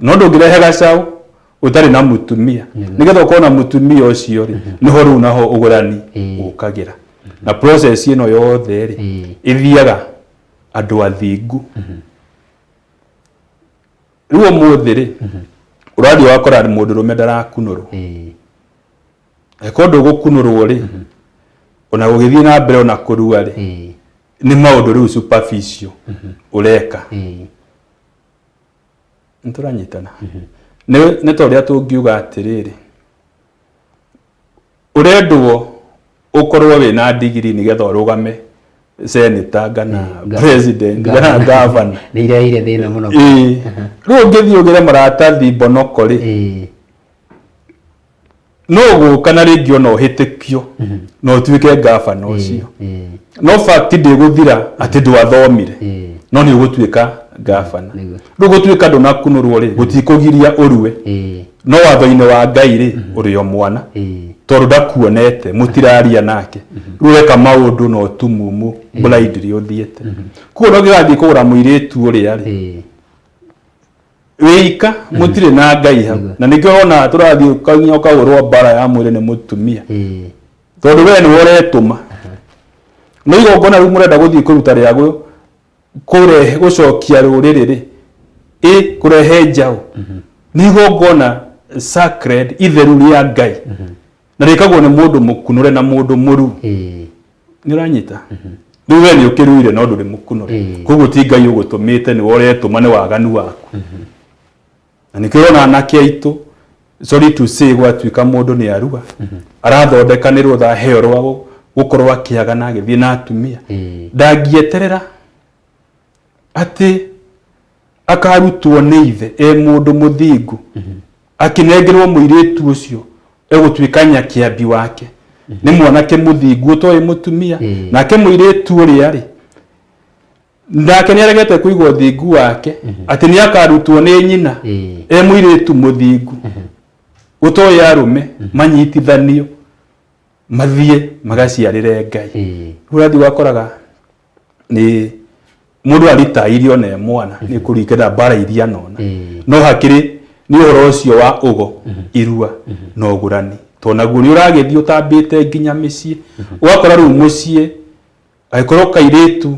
no ndũngĩrehe gacaũ ũtarĩ na mũtumia. Nĩgetha ũkorwo na mũtumia ũcio rĩ, nĩho rĩu naho ũgũrani ũkagĩra. Na process ĩno yothe rĩ, ĩthiaga andũ athingu. Rĩu ũmũthĩ rĩ, ũrathiĩ ũgakora mũndũrũme ndarakunũrwo. Angĩkorwo ndũgũkunũrwo rĩ, ona gũgĩthiĩ na mbere ona kũrua rĩ, nĩ maũndũ rĩu superficial ũreka. Nĩ tũranyitana? Nĩ ta ũrĩa tũngiuga atĩrĩrĩ, ũrendwo ũkorwo wĩna ndigiri nĩgetha ũrũgame senator kana president kana governor. Nĩ ireheire thĩna mũno. Ĩĩ, rĩu ũngĩthiĩ ũgĩre maratathi mbonoko rĩ, no gũka na rĩngĩ ona ũhĩtĩkio na ũtuĩke ngabana ũcio, no fact ndĩgũthira atĩ ndwathomire, no nĩ ũgũtuĩka ngabana. Rĩu gũtuĩka ndũnakunũrwo rĩ, gũtikũgiria ũrue, no watho-inĩ wa Ngai rĩ, ũrĩ o mwana, tondũ ndakuonete, mũtiraria nake, rĩu ũreka maũndũ na ũtumumu blindly ũthiĩte. Koguo no ũngĩgathiĩ kũgũra mũirĩtu ũrĩa rĩ, Wĩika mũtirĩ na Ngai hau. Na nĩkĩo ũrona tũrathiĩ ũkaginya ũkagũrwo mbara ya mwĩrĩ nĩ mũtumia. Tondũ we nĩwe ũretũma. No igongona rĩu mũrenda gũthiĩ kũruta rĩa kũrehe gũcokia rũrĩrĩ rĩ, ĩ kũrehe njaũ. Nĩ igongona sacred itheru rĩa Ngai. Na rĩkagwo nĩ mũndũ mũkunũre na mũndũ mũru. Nĩ ũranyita? Rĩu we nĩ ũkĩruire no ndũrĩ mũkunũre. Koguo ti Ngai ũgũtũmĩte, nĩwe ũretũma, nĩ waganu waku. Na nĩkĩo ũrona anake aitũ, sorry to say, gwatuĩka mũndũ nĩ arua, arathondeka nĩ rũtha aheo rwa gũkorwo akĩagana agĩthiĩ na atumia. Ndangĩeterera atĩ akarutwo nĩ ithe e mũndũ mũthingu, akĩnengerwo mũirĩtu ũcio egũtuĩka nyakĩambi wake nĩ mwanake mũthingu ũtoĩ mũtumia. Nake mũirĩtu ũrĩa rĩ, nake nĩ aregete kũiga ũthingu wake atĩ nĩ akarutwo nĩ nyina e mũirĩtu mũthingu ũtoĩ arũme, manyitithanio mathiĩ magaciarĩre Ngai. Rĩu ũrathiĩ ũgakoraga nĩ mũndũ aritairio na e mwana nĩ kũringana mbara iria nona. No hakĩrĩ nĩ ũhoro ũcio wa ũgo, irua na ũgũrani, tondũ naguo nĩ ũragĩthiĩ ũtambĩte nginya mĩciĩ. Ũgakora rĩu mũciĩ angĩkorwo kairĩtu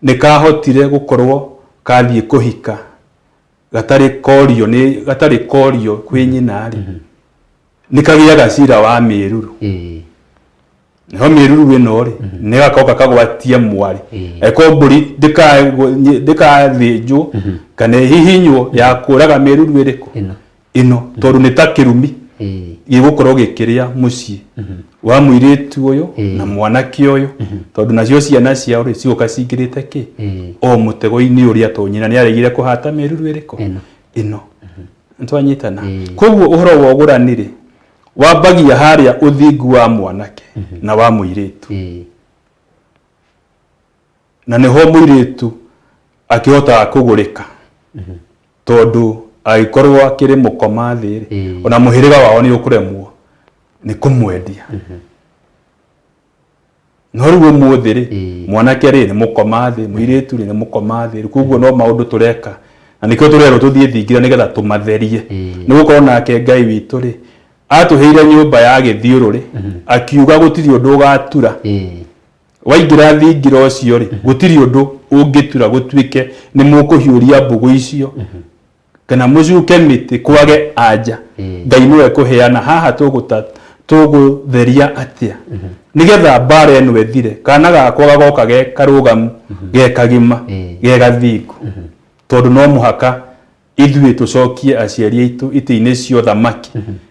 nĩ kahotire gũkorwo kathiĩ kũhika gatarĩ korio nĩ gatarĩ korio kwĩ nyina rĩ, nĩ kagĩaga cira wa mĩruru. Nayo mĩruru ĩno rĩ, nĩ gakoka kagwatie mwarĩ. Angĩkorwo mbũri ndĩkathĩnjwo kana ĩhihinywo ya kũraga mĩruru ĩrĩkũ? Ĩno. Ĩno, tondũ nĩ ta kĩrumi gĩgũkorwo gĩkĩrĩa mũciĩ wa mũirĩtu ũyũ na mwanake ũyũ, tondũ nacio ciana ciao rĩ, cigũka cingĩrĩte kĩ o mũtego-inĩ ũrĩa, tondũ nyina nĩ aregire kũhata mĩruru ĩrĩkũ? Ĩno. Ĩno. Nĩtwanyitana? Koguo ũhoro wa ũgũrani rĩ, wambagia harĩa ũthingu wa mwanake na wa mũirĩtu. Na nĩho mũirĩtu akĩhotaga kũgũrĩka, tondũ angĩkorwo akĩrĩ mũkoma thĩ rĩ, ona mũhĩrĩga wao nĩ ũkũremwo nĩ kũmwendia. No rĩu ũmũthĩ rĩ, mwanake rĩ nĩ mũkoma thĩ, mũirĩtu rĩ nĩ mũkoma thĩ, koguo no maũndũ tũreka, na nĩkĩo tũrerwo tũthiĩ thingira nĩgetha tũmatherie. Nĩ gũkorwo nake Ngai witũ rĩ, atũheire nyũmba ya gĩthiũrũrĩ, akiuga gũtirĩ ũndũ ũgatura. Waingĩra thingira ũcio rĩ, gũtirĩ ũndũ ũngĩtura gũtuĩke nĩ mũkũhiũria mbũgũ icio kana mũcuke mĩtĩ kwage anja. Ngai nĩwe kũheana haha tũgũta tũgũtheria atĩa nĩgetha mbara ĩno ĩthire, kana gakwa gagoka ge karũgamu, ge kagima, ge gathingu, tondũ no mũhaka ithuĩ tũcokie aciari aitũ itĩ-inĩ cia ũthamaki.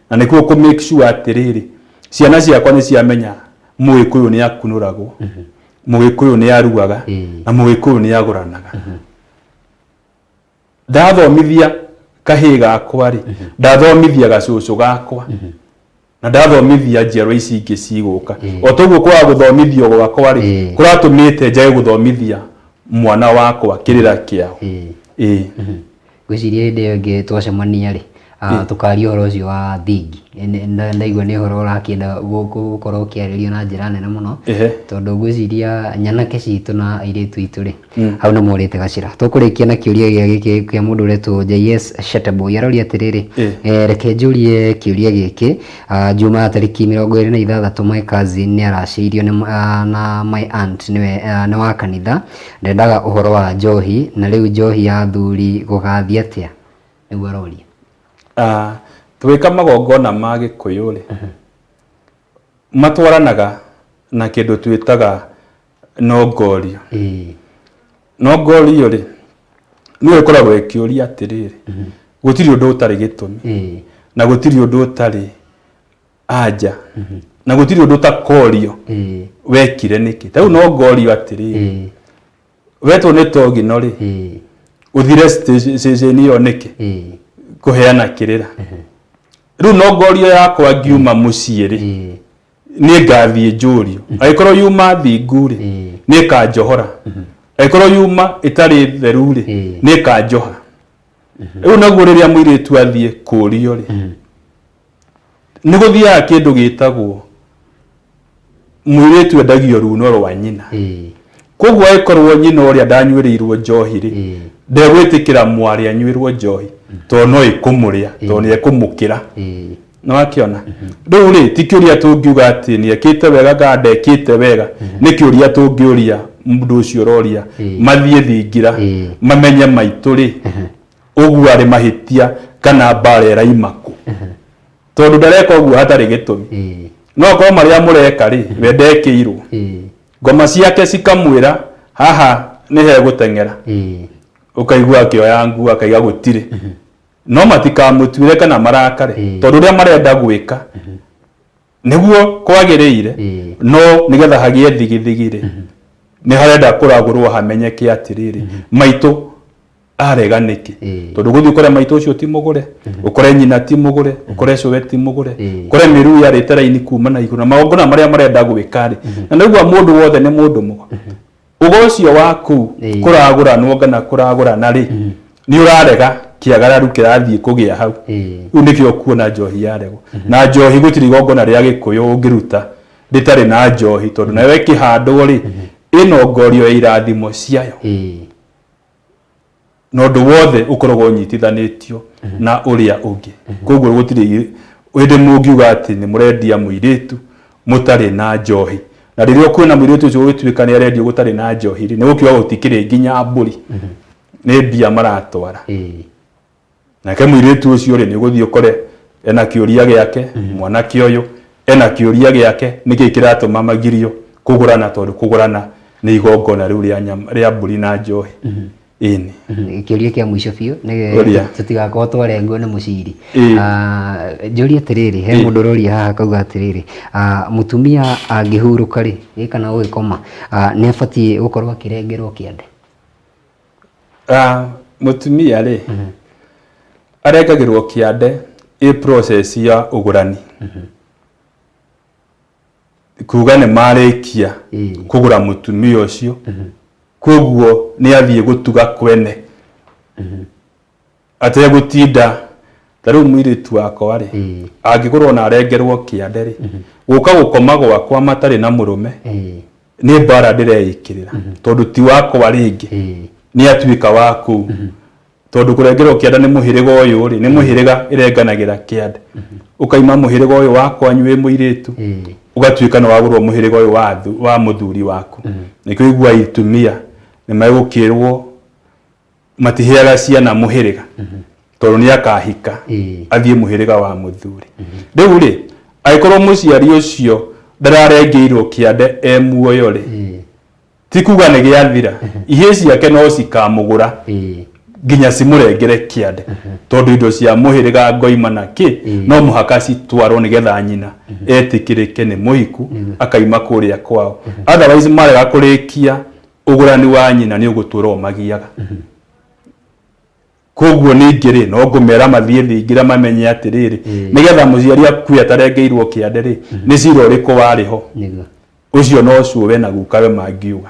Na nĩkuo kũ make sure atĩrĩrĩ, ciana ciakwa nĩ ciamenya Mũgĩkũyũ nĩ akunũragwo, Mũgĩkũyũ nĩ aruaga, na Mũgĩkũyũ nĩ agũranaga. Ndathomithia kahĩĩ gakwa rĩ, ndathomithia gacũcũ gakwa, na ndathomithia njiarwa ici ingĩ cigũka. O toguo kwaga gũthomithio gwakwa rĩ, kũratũmĩte njage gũthomithia mwana wakwa kĩrĩra kĩao. Ĩĩ. Ngwĩciria hĩndĩ ĩyo ĩngĩ twacemania rĩ, tũkaria ũhoro ũcio wa thingi. Ndaigua nĩ ũhoro ũrakĩenda gũkorwo ũkĩarĩrio na njĩra nene mũno, tondũ ngwĩciria nyanake citũ na airĩtu aitũ rĩ, hau nĩ morĩte gacĩra. Tũkũrĩkia na kĩũria gĩa gĩkĩ kĩa mũndũ ũretwo JS Sheteboy, aroria atĩrĩrĩ, reke njũrie kĩũria gĩkĩ, Juma ya tarĩki 26 my cousin nĩ aracĩirio na my aunt nĩwe nĩ wa kanitha, ndendaga ũhoro wa njohi, na rĩu njohi ya athuri gũgathiĩ atĩa? Nĩguo aroria. Tũgĩka magongona ma Gĩkũyũ rĩ, matwaranaga na kĩndũ twĩtaga nongorio. Nongorio rĩ, nĩyo ĩkoragwo ĩkĩũria atĩrĩrĩ, gũtirĩ ũndũ ũtarĩ gĩtũmi, na gũtirĩ ũndũ ũtarĩ anja, na gũtirĩ ũndũ ũtakorio wekire nĩkĩ. Ta rĩu nongorio atĩrĩrĩ, wetwo nĩ togino rĩ, ũthire ceceni ĩyo nĩkĩ kũheana kĩrĩra? Rĩu nongorio yakwa ngiuma mũciĩ rĩ, nĩ ngathiĩ njũrio. Angĩkorwo yuma thingu rĩ, nĩ ĩkanjohora. Angĩkorwo yuma ĩtarĩ theru rĩ, nĩ ĩkanjoha. Rĩu naguo rĩrĩa mũirĩtu athiĩ kũrio rĩ, nĩ gũthiaga kĩndũ gĩtagwo mũirĩtu endagio runo rwa nyina. Koguo angĩkorwo nyina ũrĩa ndanyuĩrĩirwo njohi rĩ, ndegwĩtĩkĩra mwarĩ anyuĩrwo njohi, tondũ no ĩkũmũrĩa, tondũ nĩ ekũmũkĩra. Nĩ wakĩona rĩu rĩ, ti kĩũria tũngiuga atĩ nĩ ekĩte wega kana ndekĩte wega, nĩ kĩũria tũngĩũria mũndũ ũcio ũroria mathiĩ thingira mamenye maitũ rĩ, ũguo arĩ mahĩtia kana mbara ĩraima kũ, tondũ ndareka ũguo hatarĩ gĩtũmi. No akorwo marĩa mũreka rĩ, we ndekĩirwo ngoma ciake cikamwĩra haha nĩ hegũteng'era, ũkaigua akĩoya nguo akaiga gũtirĩ, no matikamũtuĩre kana marakare, tondũ ũrĩa marenda gwĩka nĩguo kwagĩrĩire. No nĩgetha hagĩe thigithigi rĩ, nĩ harenda kũragũrwo hamenyeke atĩrĩrĩ, maitũ arega nĩkĩ? Tondũ gũthiĩ ũkore maitũ ũcio ti mũgũre, ũkore nyina ti mũgũre, ũkore cũwe ti mũgũre, ũkore mĩruu yarĩte raini kuma na igũrũ na magongona marĩa marenda gwĩka rĩ, na nĩguo mũndũ wothe nĩ mũndũ mũgo ũgo ũcio waku kũragũranwo kana kũragũrana rĩ, nĩ ũrarega kĩagararu kĩrathiĩ kũgĩa hau. Rĩu nĩkĩo kuona njohi yaregwo na njohi. Gũtirĩ igongona rĩa Gĩkũyũ ũngĩruta rĩtarĩ na njohi, tondũ nayo ĩkĩhandwo rĩ, ĩno ngorio ya irathimo ciayo, na ũndũ wothe ũkoragwo ũnyitithanĩtio na ũrĩa ũngĩ. Koguo gũtirĩ hĩndĩ mũngiuga atĩ nĩ mũrendia mũirĩtu mũtarĩ na njohi. Na rĩrĩa ũkuona mũirĩtu ũcio gũgĩtuĩka nĩ arendio gũtarĩ na njohi rĩ, nĩ gũkiuga gũtikĩrĩ nginya mbũri, nĩ mbia maratwara. Nake mũirĩtu ũcio rĩ, nĩ ũgũthiĩ ũkore ena kĩũria gĩake, mwanake ũyũ ena kĩũria gĩake, nĩkĩ kĩratũma magirio kũgũrana? Tondũ kũgũrana nĩ igongona rĩu rĩa nyama, rĩa mbũri na njohi, ĩni. Kĩũria kĩa mũico biũ nĩ Ũria. Tũtigakorwo twarengwo nĩ mũciri. Njũrie atĩrĩrĩ, he mũndũ ũroria haha akauga atĩrĩrĩ, mũtumia angĩhurũka rĩ, ĩ kana gũgĩkoma, nĩ abatiĩ gũkorwo akĩrengerwo kĩande? Mũtumia rĩ, arengagĩrwo kĩande ĩ process ya ũgũrani, kuga nĩ marĩkia kũgũra mũtumia ũcio, koguo nĩ athiĩ gũtuga kwene ategũtinda. Ta rĩu mũirĩtu wakwa rĩ, angĩgũrwo na arengerwo kĩande rĩ, gũka gũkoma gwakwa matarĩ na mũrũme nĩ mbara ndĩreĩkĩrĩra, tondũ ti wakwa rĩngĩ, nĩ atuĩka wa kũu. Tondũ kũrengerwo kĩanda nĩ mũhĩrĩga ũyũ rĩ, nĩ mũhĩrĩga ĩrenganagĩra kĩande, ũkaima mũhĩrĩga ũyũ wa kwanyu wĩ mũirĩtu, ũgatuĩka nĩ wagũrwo mũhĩrĩga ũyũ wa mũthuri waku. Nĩkĩo igua itumia nĩ megũkĩrwo matiheaga ciana mũhĩrĩga, tondũ nĩ akahika athiĩ mũhĩrĩga wa mũthuri. Rĩu rĩ, angĩkorwo mũciari ũcio ndararengeirwo kĩande e muoyo rĩ, ti kuga nĩ gĩathira, ihĩĩ ciake no cikamũgũra nginya cimũrengere kĩande, tondũ indo cia mũhĩrĩga ngoima na kĩ no mũhaka citwarwo nĩgetha nyina etĩkĩrĩke nĩ mũhiku akaima kũrĩa kwao. Otherwise marega kũrĩkia ũgũrani wa nyina, nĩ ũgũtũra ũmagiaga. Koguo ningĩ rĩ, no ngũmera mathiĩ thingira mamenye atĩrĩrĩ, nĩgetha mũciari akue atarengeirwo kĩande rĩ, nĩ cira ũrĩkũ warĩ ho. Ũcio no cũwe na gukawe mangiuga.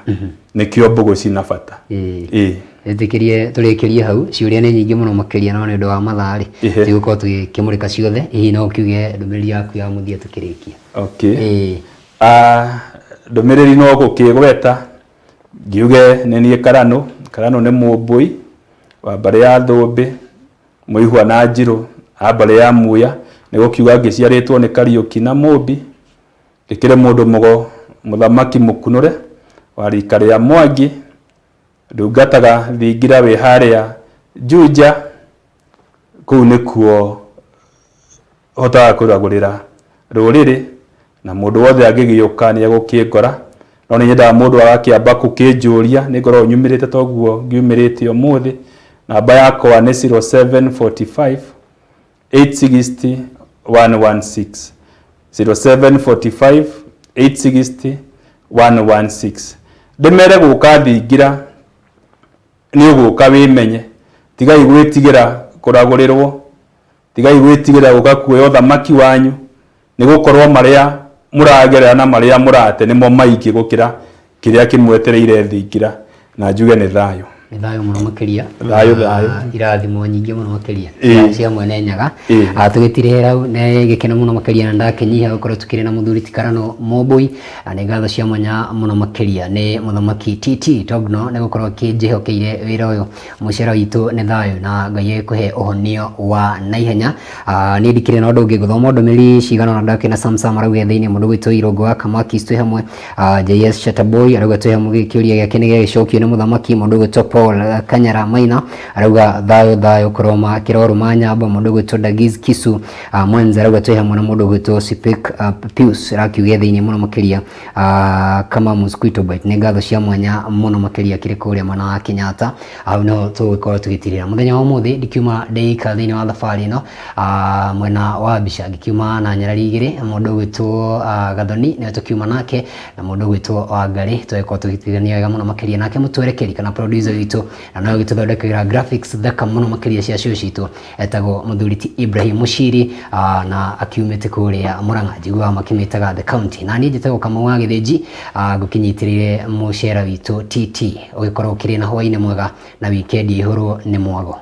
Nĩkĩo mbũgũ cina bata. Ĩĩ. Ĩtĩkĩrie tũrĩkĩrie hau. Ciũria nĩ nyingĩ mũno makĩria, no nĩ ũndũ wa mathaa rĩ, tũgũkorwo tũgĩkĩmũrĩka ciothe. Hihi no ũkiuge ndũmĩrĩri yaku ya mũthia tũkĩrĩkia? Okay. Ndũmĩrĩri no gũkĩgweta ngiuge nĩ niĩ Karanũ. Karanũ nĩ mũmbũi wa mbarĩ ya Thũmbĩ, mũihwa na njirũ a mbarĩ ya Muya, nĩ gũkiuga ngĩciarĩtwo nĩ Kariũki na Mũmbi, ngĩkĩrĩ mũndũ mũgo mũthamaki mũkunũre wa rika rĩa Mwangi, ndungataga thingira wĩ harĩa Juja, kũu nĩkuo hotaga kũragũrĩra rũrĩrĩ, na mũndũ wothe angĩgĩũka nĩ egũkĩngora, no nĩ nyendaga mũndũ agakĩamba gũkĩnjũria nĩ ngoragwo nyumĩrĩte toguo ngiumĩrĩte ũmũthĩ. Namba yakwa nĩ 0745 860 116, 0745 860 116. Ndĩmere gũka thingira nĩ ũgũka wĩmenye, tigai gwĩtigĩra kũragũrĩrwo, tigai gwĩtigĩra gũka kuoya ũthamaki wanyu, nĩ gũkorwo marĩa mũragerera na marĩa mũrate nĩmo maingĩ gũkĩra kĩrĩa kĩmwetereire thingira. Na njuge nĩ thayũ. Nĩ thayũ mũno makĩria. Thayũ, thayũ. Irathimo nyingĩ mũno makĩria cia mwene Nyaga. Tũgĩtirĩhĩra hau, nĩ gĩkeno mũno makĩria na ndakĩnyiha gũkorwo tũkĩrĩ na mũthuri ti Karano Mũmbũi, na nĩ ngatho cia mwanya mũno makĩria nĩ mũthamaki TT Togno nĩ gũkorwo akĩnjĩhokeire wĩra ũyũ. Mũcera witũ nĩ thayũ na Ngai agĩkũhe ũhonio wa naihenya. Niĩ ndikĩrĩ na ũndũ ũngĩ, ngũthoma ndũmĩrĩri cigana ũna ndakĩona Samsam arauga thĩinĩ mũndũ gwĩtwo Irũngũ wa Kamakis twĩ hamwe. JS Shataboy arauga twĩ hamwe, kĩũria gĩake nĩ gĩagĩcokio nĩ mũthamaki. Mũndũ gwĩtwo Paul Kanyara Maina arauga thayũ thayũ kũroma kĩrorũma nyamba. Mũndũ gwĩtwo Dagiz Kisu Mwenza arauga twĩ hamwe, na mũndũ gwĩtwo Sipik Pius arakiuga thĩinĩ mũno makĩria kama mosquito bite. Nĩ ngatho cia mwanya mũno makĩria kĩrĩ kũrĩa mwena wa Kenyatta. Hau niho tũgũkorwo tũgĩtirĩra mũthenya wa ũmũthĩ. Ndikiuma ndĩika thĩinĩ wa thabarĩ ĩno, mwena wa mbica ngĩkiuma na nyarari igĩrĩ, mũndũ ũgwĩtwo Gathoni nĩwe tũkiuma nake na mũndũ ũgwĩtwo Wangarĩ, tũgĩkorwo tũgĩtigania wega mũno makĩria. Nake mũtwerekeri kana producer witũ na nowe ũgĩtũthondekagĩra graphics thaka mũno makĩria cia show citũ etagwo mũthuri ti Ibrahim Mushiri, na akiumĩte kũrĩa Murang'a, njiguaga makĩmĩtaga the county. Na niĩ njĩtagwo Kamau wa Gĩthĩnji, ngũkĩnyitĩrĩire mũcera witũ TT. Ũgĩkorwo ũkĩrĩ na hwainĩ mwega na wikendi ĩihũrwo nĩ mwago.